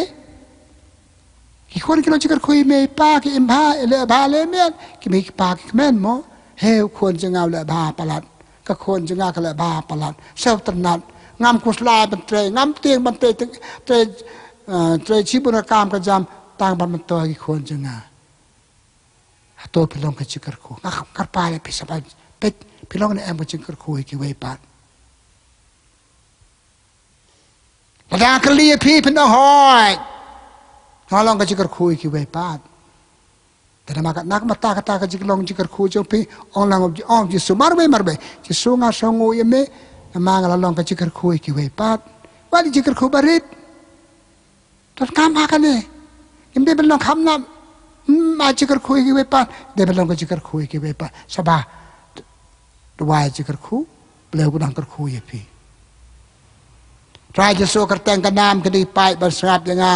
Ki khun ki long jingkyrkhu ïa me i pa, ki im bha, i leh bha leh miat, ki mei ki pa ki kmen mo. He u khun jong nga u leh bha palat. Ka khun jong nga ka leh bha palat. Sngewtynnat. Ngam khuslai ban trei, ngam tieng ban trei, trei, eh, trei shibun ka kam ka jam tang ban myntoi ki khun jong nga. Hato phi long ka jingkyrkhu? Nga kyrpad ïa phi sa ban peit, phi long ne em ka jingkyrkhu ïa kiwei pat? Lada nga kylli ïa phi, phin ong hooid. Nga long ka jingkyrkhu ïa kiwei pat. Te namar kata, na ka bynta kata ka jinglong jingkyrkhu jong phi, ong lang, ong Jisu marwei marwei. Jisu nga sngewnguh ïa me, namar nga la long ka jingkyrkhu ïa kiwei pat. Wat ïa jingkyrkhu barit. Donkam ha kane. Ngim dei ban long khamnap. Hmm, ai jingkyrkhu ïa kiwei pat. Dei ban long ka jingkyrkhu ïa kiwei pat. Sngewbha. Duwai jingkyrkhu. Blei u dang kyrkhu ïa phi. Trai Jisu, kyrteng ka nam kine ki paid ban sngap ïa nga.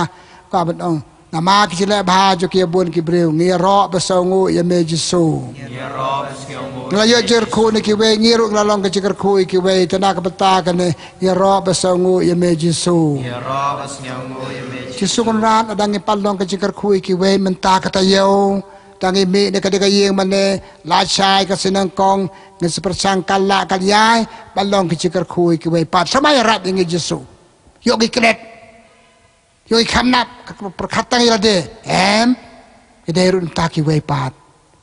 Ka ban ong. Namar ki jingleh bha jong ki ïa bun ki briew. Ngi ïaroh ba sngewnguh ïa me Jisu. Ngi ïaroh ba sngewnguh. Ngi la ïoh jingkyrkhu na kiwei, ngi ruh ngi la long ka jingkyrkhu ïa kiwei. Te na ka bynta kane, ngi ïaroh ba sngewnguh ïa me Jisu. Ngi ïaroh ba sngewnguh ïa me Jisu. Jisu Kynrad, lada ngi pat long ka jingkyrkhu ïa kiwei mynta ka taïew. Tang ngi mih na kane ka ïing mane, lashai ka sngi nyngkong, ngin sa pyrshang ka la ka ïai, ban long ka jingkyrkhu ïa kiwei pat. Sngewbha ïarap ïa ngi Jisu. Ïoh ki klet. Ïoh ki khamnap, ka pyrkhat tang ïa lade. Em. Ki dei ruh nangta kiwei pat.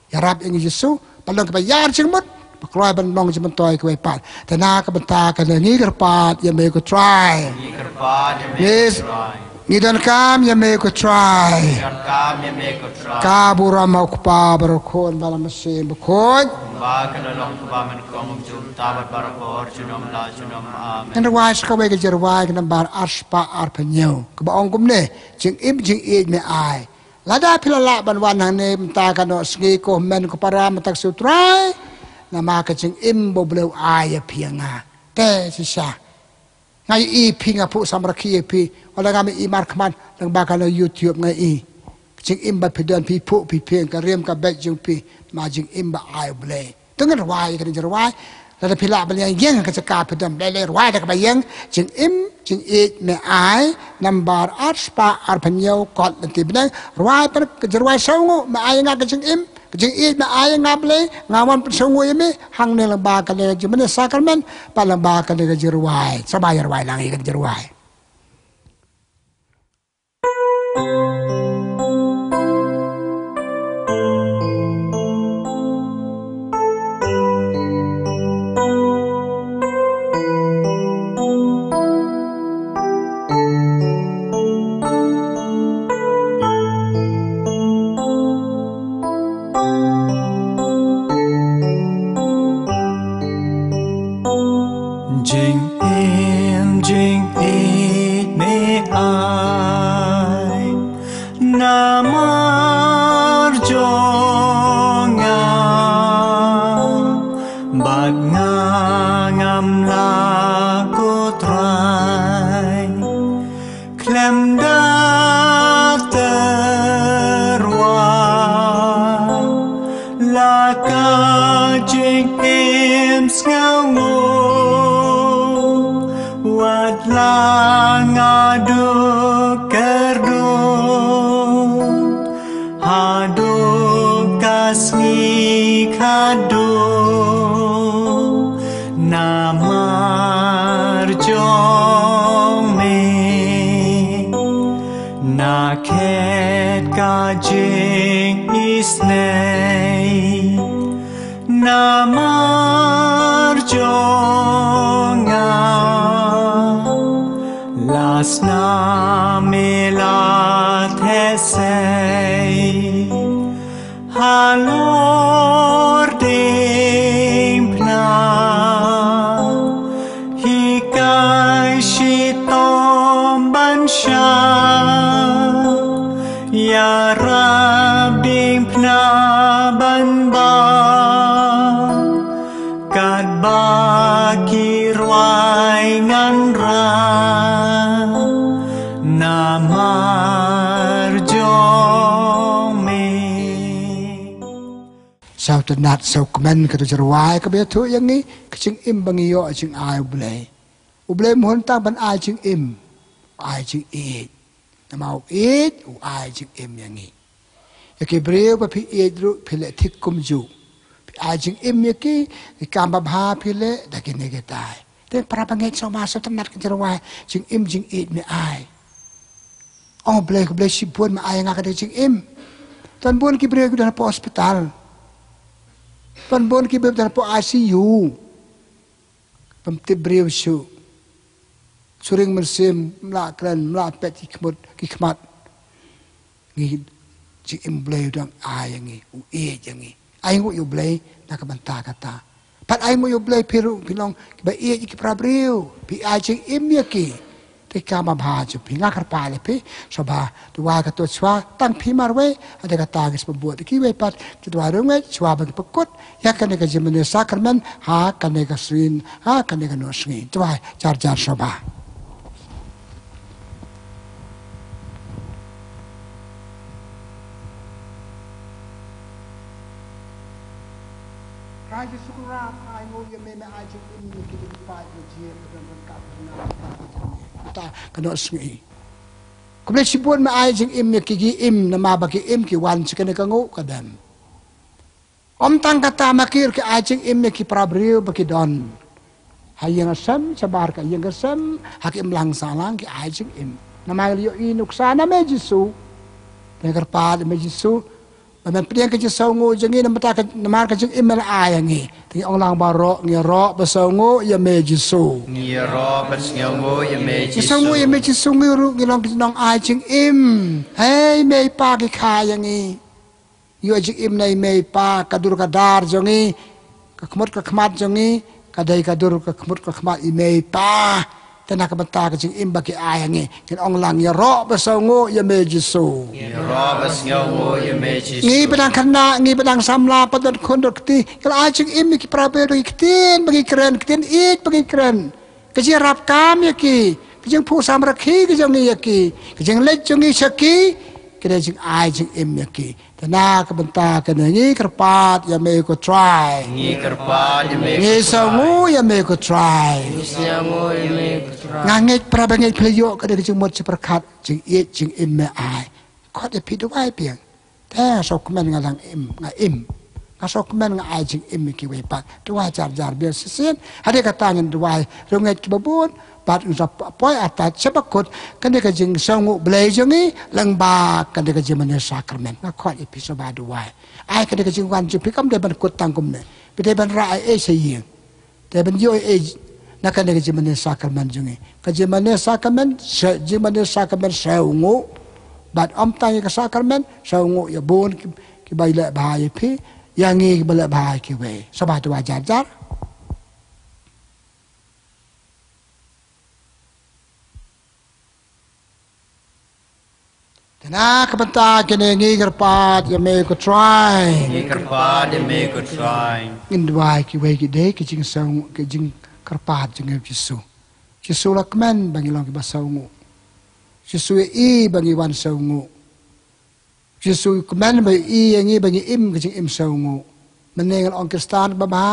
Ïarap ïa ngi Jisu, ban long kiba ïar jingmut, ba kloi ban long jingmyntoi kiwei pat. Te na ka bynta kane ngi kyrpad ïa me ko Trai. Ngi kyrpad ïa me ko Trai. Ngi donkam ïa me ko Trai. Ngi donkam ïa me ko Trai. Ka burom ha u Kpa bad u Khun bad u Mynsiem Bakhuid. Kumba ka la long kaba nyngkong, junom bad barabor, junom la junom. Amen. Ngan rwai sa kawei ka jingrwai ka nambar arspah arphew hynñiew. Kaba ong kumne, jingim jingïeit me ai. Lada phi la lah ban wan hangne mynta ka noh sngi, ko hynmen ko para, mynta ka sngi U Trai. Namar ka jingim ba U Blei u ai ïa phi ïa nga. Te shisha. Nga ïohi phi, nga phuh samrkhie ïa phi. Wat la ngam ïohi markhmat, lyngba kane YouTube nga ïohi. Ka jingim ba phi don, phi phuh phi phieng, ka rim ka beit jong phi. Namar jingim ba ai U Blei. To ngin rwai ïa kane ka jingrwai. Lada phi lah ban ïeng ïeng ha ka jaka phi don, leh leh rwai da kaba ïeng. Jingim jingïeit me ai, nambar arspah arphew hynñiew, kot lynti bneng. Rwai pat ka jingrwai sngewnguh me ai ïa nga ka jingim, ka jingïeit me ai ïa nga Blei, nga wan pynsngewnguh ïa me hangne lyngba kane ka jingmane sakramen, bad lyngba kane ka jingrwai. Sngewbha ïa rwai lang ïa kane ka jingrwai. Nga ngam la ko Trai, khlem da tyrwa, la ka jingim sngewnguh, wat la nga duk kyrduh, haduh ka sngi khatduh, namar jong me. Na khet ka jingisynei namar jong nga, la snam me la theh sei halor diengphna. Hikai shitom ban shah ïarap diengphna ban bam, katba ki rwai ngan rah namar jong me. Sngewtynnat, sngewkmen kato ka jingrwai kaba ïathuh ïa ngi ka jingim ba ngi ïoh jingai U Blei. U Blei um hun tang ban ai jingim, u ai jingïeit. Namar u ïeit, u ai jingim ïa ngi. Ïa ki briew ba phi ïeit ruh phi leh thik kumjuh. Phi ai jingim ïa ki, ki kam babha phi leh da kine kitai. Te para bangeit, sngewbha sngewtynnat ka jingrwai jingim jingïeit me ai. Ong Blei, ko Blei shibun me ai ïa nga kane ka jingim. Don bun ki briew ki don hapoh hospital. Don bun ki briew don hapoh I C U. Bym tip briew shuh. Suring mynsiem, ym lah kren, ym lah peit ki khmut, ki khmat. Ngi jingim Blei u dang ai ïa ngi, u ïeit ïa ngi. Ai nguh ïa U Blei na ka bynta kata. Pat ai nguh ïa U Blei phi ruh phi long kiba ïeit ïa ki para briew, phi ai jingim ïa ki. Te ka ma bha jong phi, nga kyrpad ïa phi, sngewbha duwai kato shuwa tang phi marwei, hynrei kata ngi sngewbha bud ïa kiwei pat, ki duwai rung wei shuwa ba ngi pynkut ïa kane ka jingmane sakramen ha kane ka sien, ha kane ka nongsngi. Duwai jar jar, sngewbha. Trai Jisu Khrist, ai nguh ïa me, me ai jingim ïa ki ding pat ïa jingim ka don ryngkat bad nga. Ta ka nongsngi. Khublei shibun me ai jingim ïa ki, ki im namar ba ki im ki wan sha kane ka nguh ka dem. Ym tang kata, ma ki ruh ki ai jingim ïa ki para briew ba ki don ha ïing ha sem, shabar ka ïing ka sem, ha ki imlang sahlang ki ai jingim. Namar ngi ïohi nuksa na me Jisu. Te kyrpad me Jisu ba men pdiang ka jingsngewnguh jong ngi namar ka, namar ka jingim me la ai ïa ngi. Te ngi ong lang baroh, ngi ïaroh bad sngewnguh ïa me Jisu. Ngi ïaroh bad sngewnguh ïa me Jisu. Ngi sngewnguh ïa me Jisu, ngi ruh ngi long ki nongai jingim. Hei mei pa, ki kha ïa ngi. Ïoh jingim na i mei i pa, ka dur ka dar jong ngi, ka khmut ka khmat jong ngi ka dei ka dur ka khmut ka khmat i mei i pa. Te na ka bynta ka jingim ba ki ai ïa ngi, ngin ong lang, ïaroh bad sngewnguh ïa me Jisu. Ïaroh bad sngewnguh ïa me Jisu. Ngi ba dang khynnah, ngi ba dang samla, pat don khun don kti, ngi la ai jingim ïa ki para briew, ki ktien ba ngi kren, ktien ïeit ba ngi kren. Ka jingïarap kam ïa ki, ka jingphuh samrkhie ka jong ngi ïa ki, ka jingleit jong ngi sha ki, ka dei jingai jingim ïa ki. Te na ka bynta kane ngi kyrpad ïa me ko Trai. Ngi kyrpad ïa me ko Trai. Ngi sngewnguh ïa me ko Trai. Ngi sngewnguh ïa me ko Trai. Nga ngeit para bangeit phi la ïoh kane ka jingmut jingpyrkhat, jingïeit jingim me ai. Khot ïa phi, duwai biang. Te nga sngewkmen nga dang im, nga im. Nga sngewkmen nga ai jingim ïa kiwei pat. Duwai jar jar biang shisien. Hadien kata ngin duwai rung ngeit kiba bun bad ngin sa poi artat sha ba kut kane ka jingsngewnguh Blei jong ngi lyngba kane ka jingmane sakramen. Nga khot ïa phi sngewbha duwai. Ai kane ka jingwan jong phi kam dei ban kut tang kumne. Phi dei ban rah ei ei sha ïing. Te ban ïoh ei ei na kane ka jingmane sakramen jong ngi. Ka jingmane sakramen, sa-, jingmane sakramen sngewnguh. Bad ym tang ïa ka sakramen, sngewnguh ïa bun ki, kiba ïaleh bha ïa phi, ïa ngi kiba leh bha ïa kiwei. Sngewbha duwai jar jar. Na ka bynta kane ngi kyrpad ïa me ko Trai. Ngi kyrpad ïa me ko Trai. Ngin duwai kiwei ki dei ki jingsngew, ki jingkyrpad jong ngi Jisu. Jisu la kmen ba ngi long kiba sngewnguh. Jisu ïohi ba ngi wan sngewnguh. Jisu kmen ba ïohi ïa ngi ba ngi im ka jingim sngewnguh. Mynne ngi la ong Khristan kiba bha,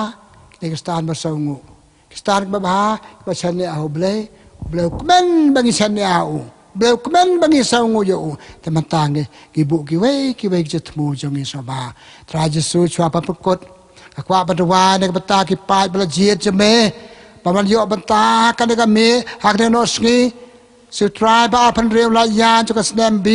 ki dei Khristan ba sngewnguh. Khristan kiba bha, kiba shaniah ha U Blei, U Blei u kmen ba ngi shaniah ha u. U Blei u kmen ba ngi sngewnguh ïa u. Te mynta ngi, ngi buh kiwei kiwei ki jingthmu jong ngi sngewbha. Trai Jisu shuwa ban pynkut, nga kwah ban duwai na ka bynta ki paid ba la jied jong me, ba ban ïoh bynta ha kane ka miet, ha kane ka nongsngi. Shu Trai ba arphew hynriew laiñia jong ka snem B,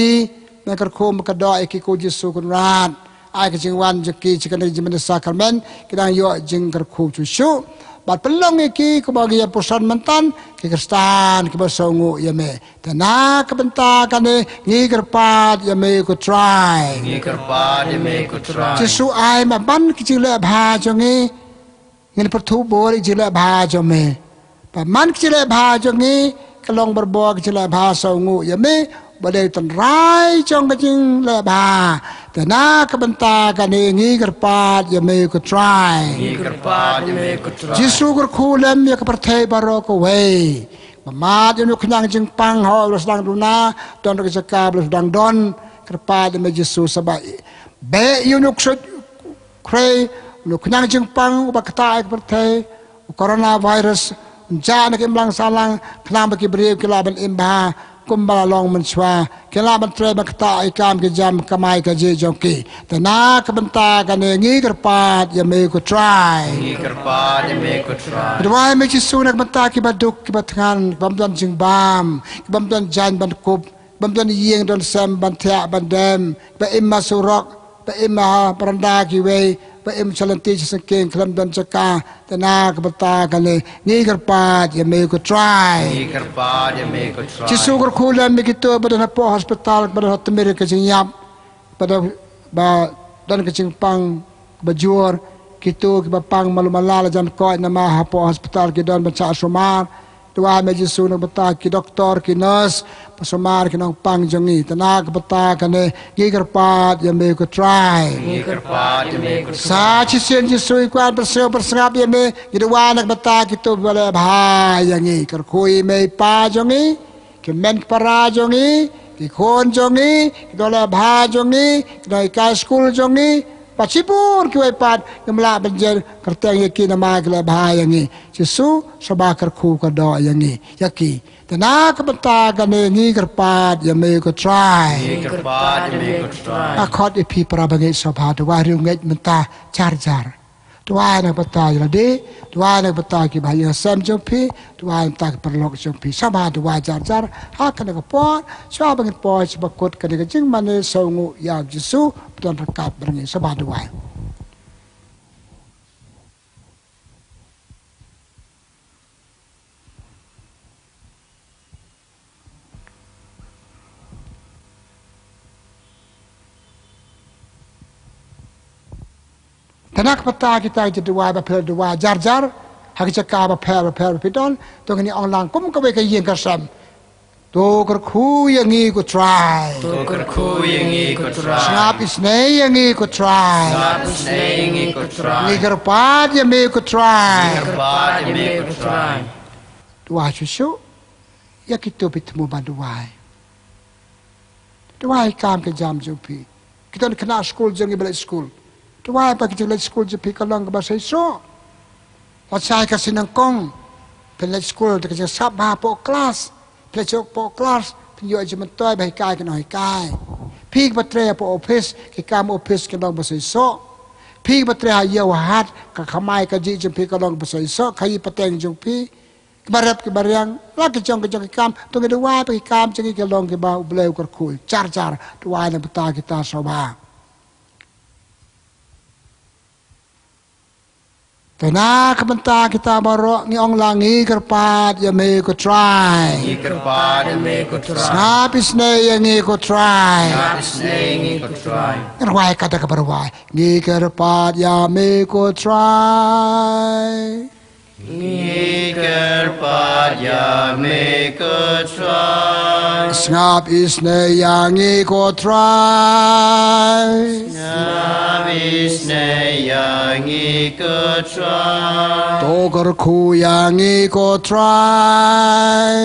me kyrkhu me kyrdoh ïa ki ko Jisu Kynrad. Ai ka jingwan jong ki sha kane ka jingmane sakramen, ki dang ïoh jingkyrkhu shuh shuh. Bad pynlong ïa ki kumba ngi ïa puson mynta, ki Khristan kiba sngewnguh ïa me. Te na ka bynta kane ngi kyrpad ïa me ko Trai. Ngi kyrpad ïa me ko Trai. Jisu ai ma ban ki jingleh bha jong ngi. Ngin pyrthuh bor ïa ki jingleh bha jong me. Ba man ki jingleh bha jong ngi, ka long barabor ki jingleh bha sngewnguh ïa me, ba dei u tynrai jong ki jingleh bha. Te na ka bynta kane ngi kyrpad ïa me ko Trai. Ngi kyrpad ïa me ko Trai. Jisu kyrkhu lem ïa ka pyrthei baroh kawei. Ba mad ïa une u khñiang jingpang ha u la sdang duna, don ka jaka ba la sdang don, kyrpad ïa me Jisu sa ba beh ïa une u ksuid khrei, une u khñiang jingpang uba ktah ïa ka pyrthei, u coronavirus, un jah na ka imlang sahlang, khnang ba ki briew ki lah ban im bha kumba la long mynshuwa, ki lah ban trei ban ktah ïa ki kam ki jam kamai kajih jong ki. Te na ka bynta kane ngi kyrpad ïa me ko Trai. Ngi kyrpad ïa me ko Trai. Duwai me Jisu na ka bynta kiba duk kiba thngan, kibym don jingbam, kibym don jaiñ ban kup, bym don ïing don sem ban thiah ban dem, ba im ha surok, ba im ha baranda kiwei, ba im sha lynti sha syngkien khlem don jaka. Te na ka bynta kane ngi kyrpad ïa me ko Trai. Ngi kyrpad ïa me ko Trai. Jisu kyrkhu lem ïa kito ba don hapoh hospital, ba don ha tmier ka jingïap, ba don, ba don ka jingpang ba jur, kito kiba pang malu mala la jan koit namar hapoh hospital ki don ban shah sumar. Duwai me Jisu na ka bynta ki doktor, ki nurse, ba sumar ki nongpang jong ngi. Te na ka bynta kane ngi kyrpad ïa me ko Trai. Ngi kyrpad ïa me ko Trai. Sa shisien Jisu ngi kwah ban pynsngew pynsngap ïa me, ngi duwai na ka bynta kito ba leh bha ïa ngi. Kyrkhu ïa me i pa jong ngi, ki hynmen ki para jong ngi, ki khun jong ngi, ki nongleh bha jong ngi, ki nonghikai skul jong ngi, bad shibun kiwei pat ngim lah ban jer kyrteng ïa ki namar ki leh bha ïa ngi. Jisu, sngewbha kyrkhu kyrdoh ïa ngi, ïa ki. Te na ka bynta kane ngi kyrpad ïa me ko Trai. Ngi kyrpad ïa me ko Trai. Nga khot ïa phi para bangeit sngewbha, duwai riewngeit mynta jar jar. Duwai na ka bynta ïa lade, duwai na ka bynta kiba ha ïing ha sem jong phi, duwai na ka bynta ki paralok jong phi. Sngewbha duwai jar jar ha kane ka por, sngewbha ba ngin poi sha ba kut kane ka jingmane sngewnguh ïa u Jisu ba don ryngkat bad ngi. Sngewbha duwai. Te na ka bynta kita ki duwai ba pher, duwai jar jar ha ki jaka ba pher ba pher ba phi don, to ngin ïa ong lang kum kawei ka ïing ka sem. To kyrkhu ïa ngi ko Trai. To kyrkhu ïa ngi ko Trai. Sngap isynei ïa ngi ko Trai. Sngap isynei ïa ngi ko Trai. Ngi kyrpad ïa me ko Trai. Ngi kyrpad ïa me ko Trai. Duwai shuh shuh ïa kito ba phi thmu ban duwai. Duwai kam ka jam jong phi. Kito ki khynnah skul jong ngi ba leit skul. Duwai ba ka jingleit skul jong phi ka long kaba seisoh. Lashai ka sngi nyngkong phin leit skul da ka jingsngap bha hapoh klas. Phin leit shuh hapoh klas phin ïoh jingmyntoi ba hikai ki nonghikai. Phi kiba trei hapoh ophis, ki kam ophis kin long ba seisoh. Phi kiba trei ha ïew ha hat, ka kamai kajih jong phi ka long ba seisoh, ka ïing pateng jong phi. Kiba rep kiba riang, la ki jong ki jong ki kam, to ngi duwai ba ki kam jong ngi ki long kiba U Blei u kyrkhu jar jar, duwai na ka bynta kita sngewbha. Te na ka bynta kita baroh ngi ong lang, ngi kyrpad ïa me ko Trai. Ngi kyrpad ïa me ko Trai. Sngap isynei ïa ngi ko Trai. Sngap isynei ïa ngi ko Trai. Ngi rwai kata kaba rwai. Ngi kyrpad ïa me ko Trai. Ngi kyrpad ïa me ko Trai. Sngap isynei ïa ngi ko Trai. Sngap isynei ïa ngi ko Trai. To kyrkhu ïa ngi ko Trai.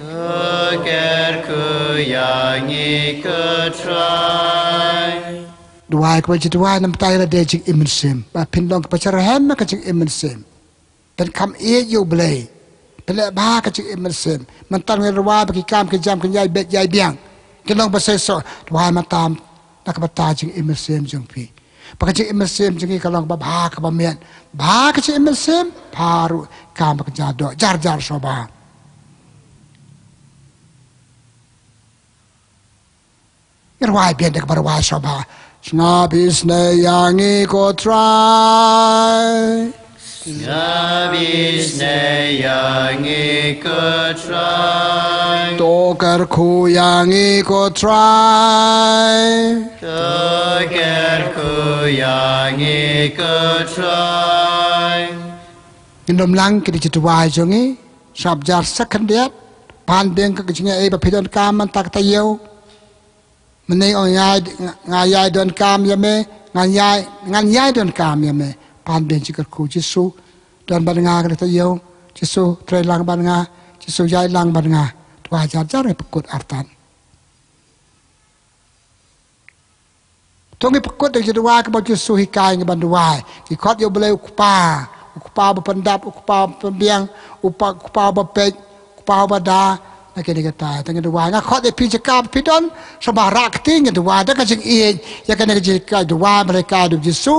To kyrkhu ïa ngi ko Trai. Duwai kaba ju duwai namar ba ka dei jingim mynsiem. Ba phin long kiba ju rhem ha ka jingim mynsiem. Phin kham ïeit ïa U Blei. Phin leh bha ha ka jingim mynsiem. Mynta ngin duwai ba ki kam ki jam kin ïai beit ïai biang. Kin long ba seisoh. Duwai mynta na ka bynta jingim mynsiem jong phi. Ba ka jingim mynsiem jong ngi ka long ba bha kaba miat. Bha ka jingim mynsiem, bha ruh kam ba ka jingïadoh. Jar jar sngewbha. Ngi rwai biang da kaba rwai sngewbha. Sngap isynei ïa ngi ko Trai. Sngap isynei ïa ngi ko Trai. To kyrkhu ïa ngi ko Trai. To kyrkhu ïa ngi ko Trai. Ngin ym lang ki da ki duwai jong ngi. Sngap jar sa khyndiat. Pan biang ka jingïaei ba phi donkam mynta ka taïew. Mynne ong ïai, nga ïai donkam ïa me, ngan ïai, ngan ïai donkam ïa me. Pan biang jingkyrkhu Jisu. Don bad nga ka dei taïew. Jisu trei lang bad nga. Jisu ïai lang bad nga. Duwai jar jar ngi pynkut artat. To ngi pynkut da ka jingduwai kaba U Jisu hikai ngi ban duwai. Ngi khot ïa U Blei U Kpa. U Kpa uba pyndap, U Kpa uba pynbiang, U Kpa, U Kpa uba peit, U Kpa uba da. Na kine kita, to ngi duwai. Nga khot ïa phi jaka ba phi don, sngewbha rah kti ngi duwai da ka jingïeit. Ïa kane ka jingduwai ba la hikai da U Jisu.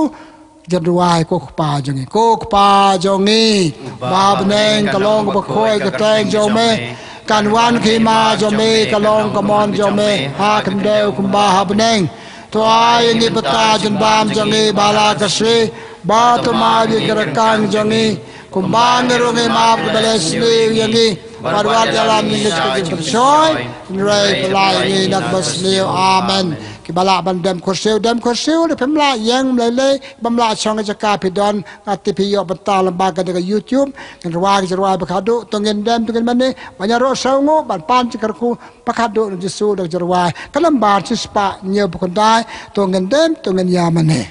Jingduwai ko Kpa jong ngi. Ko Kpa jong ngi. Ba ha bneng, ka long kaba khoi ka kyrteng jong me. Kan wan ka hima jong me, ka long ka mon jong me. Ha khyndew kumba ha bneng. To ai ïa ngi mynta ka jingbam jong ngi ba la ka sngi. Bad to map ïa ki rkang jong ngi. Kumba ngi ruh ngi map ïa kiba la sniew ïa ngi. Bad wat ïalam ïa ngi sha ka jingpynshoi. Hynrei pyllait ïa ngi na kaba sniew. Amen. Kiba lah ban dem khursiew, dem khursiew, lada phim lah ïeng, ym lei lei, bym lah shong ha jaka phi don, nga tip phi ïoh bynta lyngba kane ka YouTube, ngin rwai ka jingrwai ba khatduh, to ngin dem, to ngin mane, ban ïaroh sngewnguh, ban pan jingkyrkhu ba khatduh na U Jisu da ka jingrwai. Ka nambar shispah hynñiewphew khyndai, to ngin dem, to ngin ïa mane.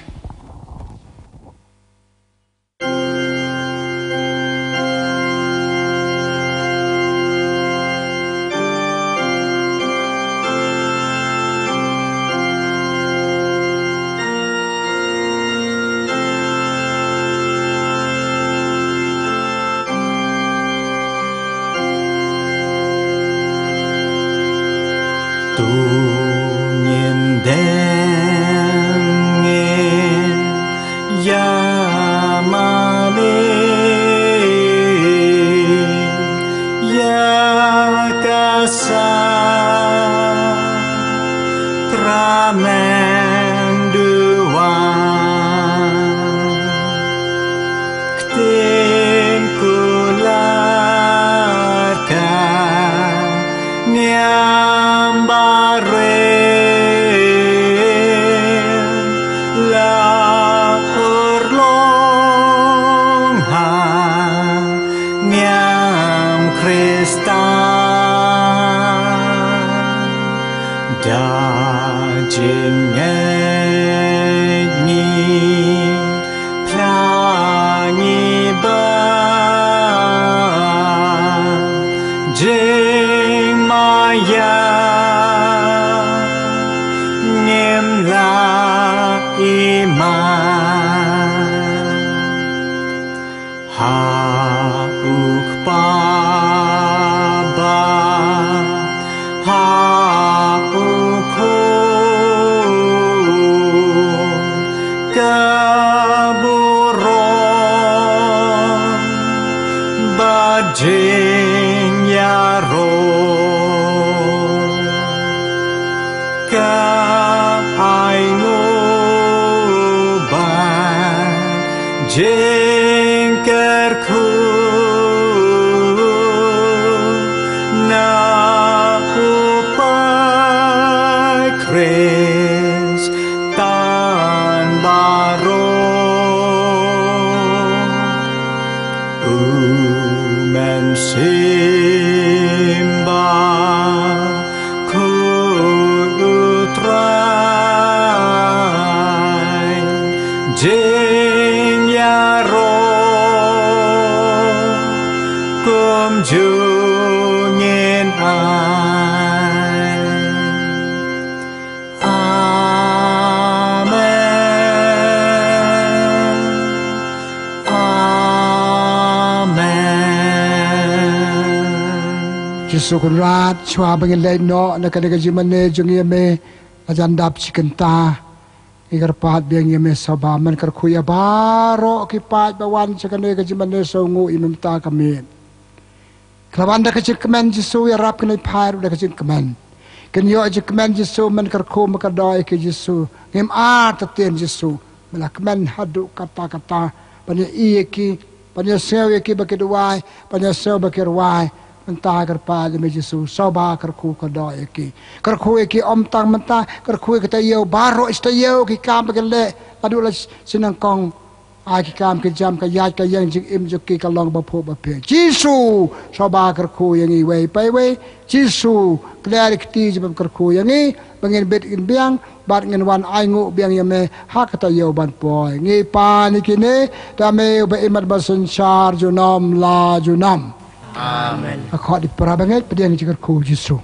To ngin dem ngin ïa mane ïa ka sakramen duwai. Ktien kular ka niam barim la urlong ha niam Khristan. Da jingngeit ngi phla ngi ba jingmaïa ngim lah iman. Ha U Kpa bad ha U Khun ka burom bad jingïaroh. Ka ainguh bad jingkyrkhu na U Paid Khristan baroh. U Ju ngin ai. Amen. Amen. Jisu Kynrad, shuwa ba ngin leit noh na kane ka jingmane jong ngi ïa me, la jan dap shi kynta. Ngi kyrpad biang ïa me sngewbha, men kyrkhu ïa baroh ki paid ba wan sha kane ka jingmane, sngewnguh ïa me mynta ka miet. Ki la wan da ka jingkmen Jisu, ïarap kin ïa phai ruh da ka jingkmen. Kin ïoh jingkmen Jisu, men kyrkhu, men kyrdoh ïa ki Jisu. Ngim artatien Jisu, me la kmen haduh katta katta ban ïohi ïa ki, ban ïohsngew ïa ki ba ki duwai, ban ïohsngew ba ki rwai. Mynta kyrpad ïa me Jisu, sngewbha kyrkhu kyrdoh ïa ki. Kyrkhu ïa ki ym tang mynta, kyrkhu ïa ki taïew baroh, shi taïew ki kam ba ki leh, naduh la shi nyngkong. Ai ki kam ki jam, ka ïaid ka ïeng jingim jong ki ka long ba phuh ba pher. Jisu, sngewbha kyrkhu ïa ngi iwei pa iwei. Jisu, klet ïa ka kti jingpynkyrkhu ïa ngi, ba ngin bit ngin biang, bad ngin wan ainguh biang ïa me ha ka taïew ban poi. Ngi pan ïa kine da me uba im bad ba synshar junom la junom. Amen. Ka khot ïa para bangeit, pdiang jingkyrkhu Jisu.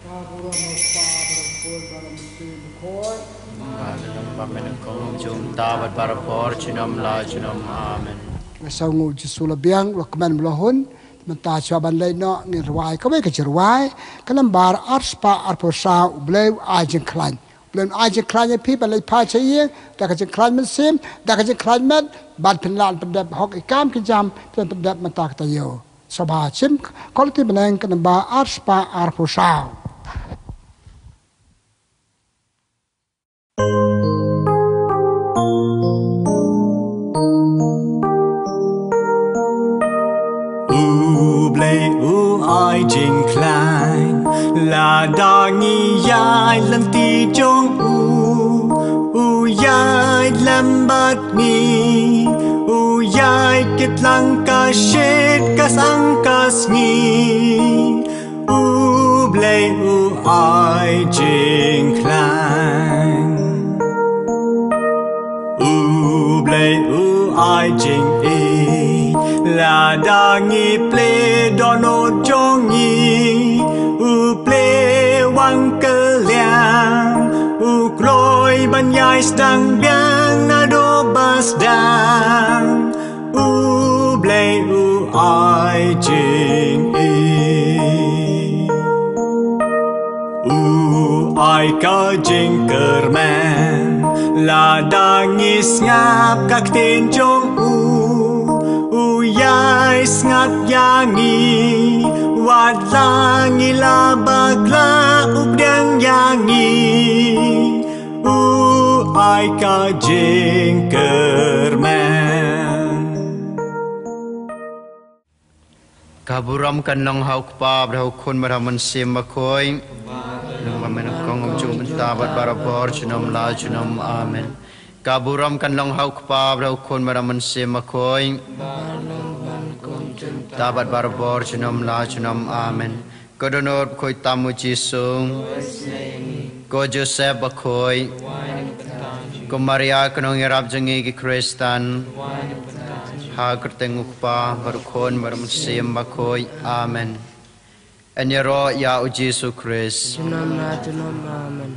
Ka burom u Kpa bad u Khun bad u Mynsiem Bakhuid. Bad lem bad mynnyngkong kum mynta bad barabor junom la junom. Amen. Nga sngewnguh Jisu la biang, la kmen, la hun. Mynta shuwa ban leit noh ngin rwai kawei ka jingrwai, ka nambar arspah arphew saw, U Blei u ai jingkhlaiñ. U Blei un ai jingkhlaiñ ïa phi ban leit phai sha ïing da ka jingkhlaiñ mynsiem, da ka jingkhlaiñ met, ban pynlah pyndep hok ïa ki kam ki jam, pynlah pyndep mynta ka taïew. Sngewbha shim ka lynti bneng, ka nambar arspah arphew saw. U Blei u ai jingkhlaiñ lada ngi ïaid lynti jong u, u ïaid lem bad ngi, u ïaid kit lang ka shit ka sang ka sngi. U Blei u ai jingkhlaiñ. U Blei u ai jingïeit lada ngi plie dohnud jong ngi. U plie wang kylliang, u kloi ban ïai sdang biang naduh ba sdang. U Blei u ai jingïeit. U ai ka jingkyrmen lada ngi sngap ka ktien jong u. U ïai sngap ïa ngi wat la ngi la bakla, u pdiang ïa ngi. U ai ka jingkyrmen. Ka burom kan long ha u Kpa bad ha u Khun bad ha u Mynsiem Bakhuid. Lem bad mynnyngkong kum mynta bad barabor junom la junom. Amen. Ka burom kan long ha u Kpa bad ha u Khun bad ha u Mynsiem Bakhuid. Mynta bad barabor junom la junom. Amen. Ko Dohnud Bakhuid tam u Jisu. Ko Joseph Bakhuid. Ko Maria ka nongïarap jong ngi ki Khristan. Ha ka kyrteng u Kpa bad u Khun bad u Mynsiem Bakhuid. Amen. Yn ïaroh ïa u Jisu Khrist. Junom la junom. Amen.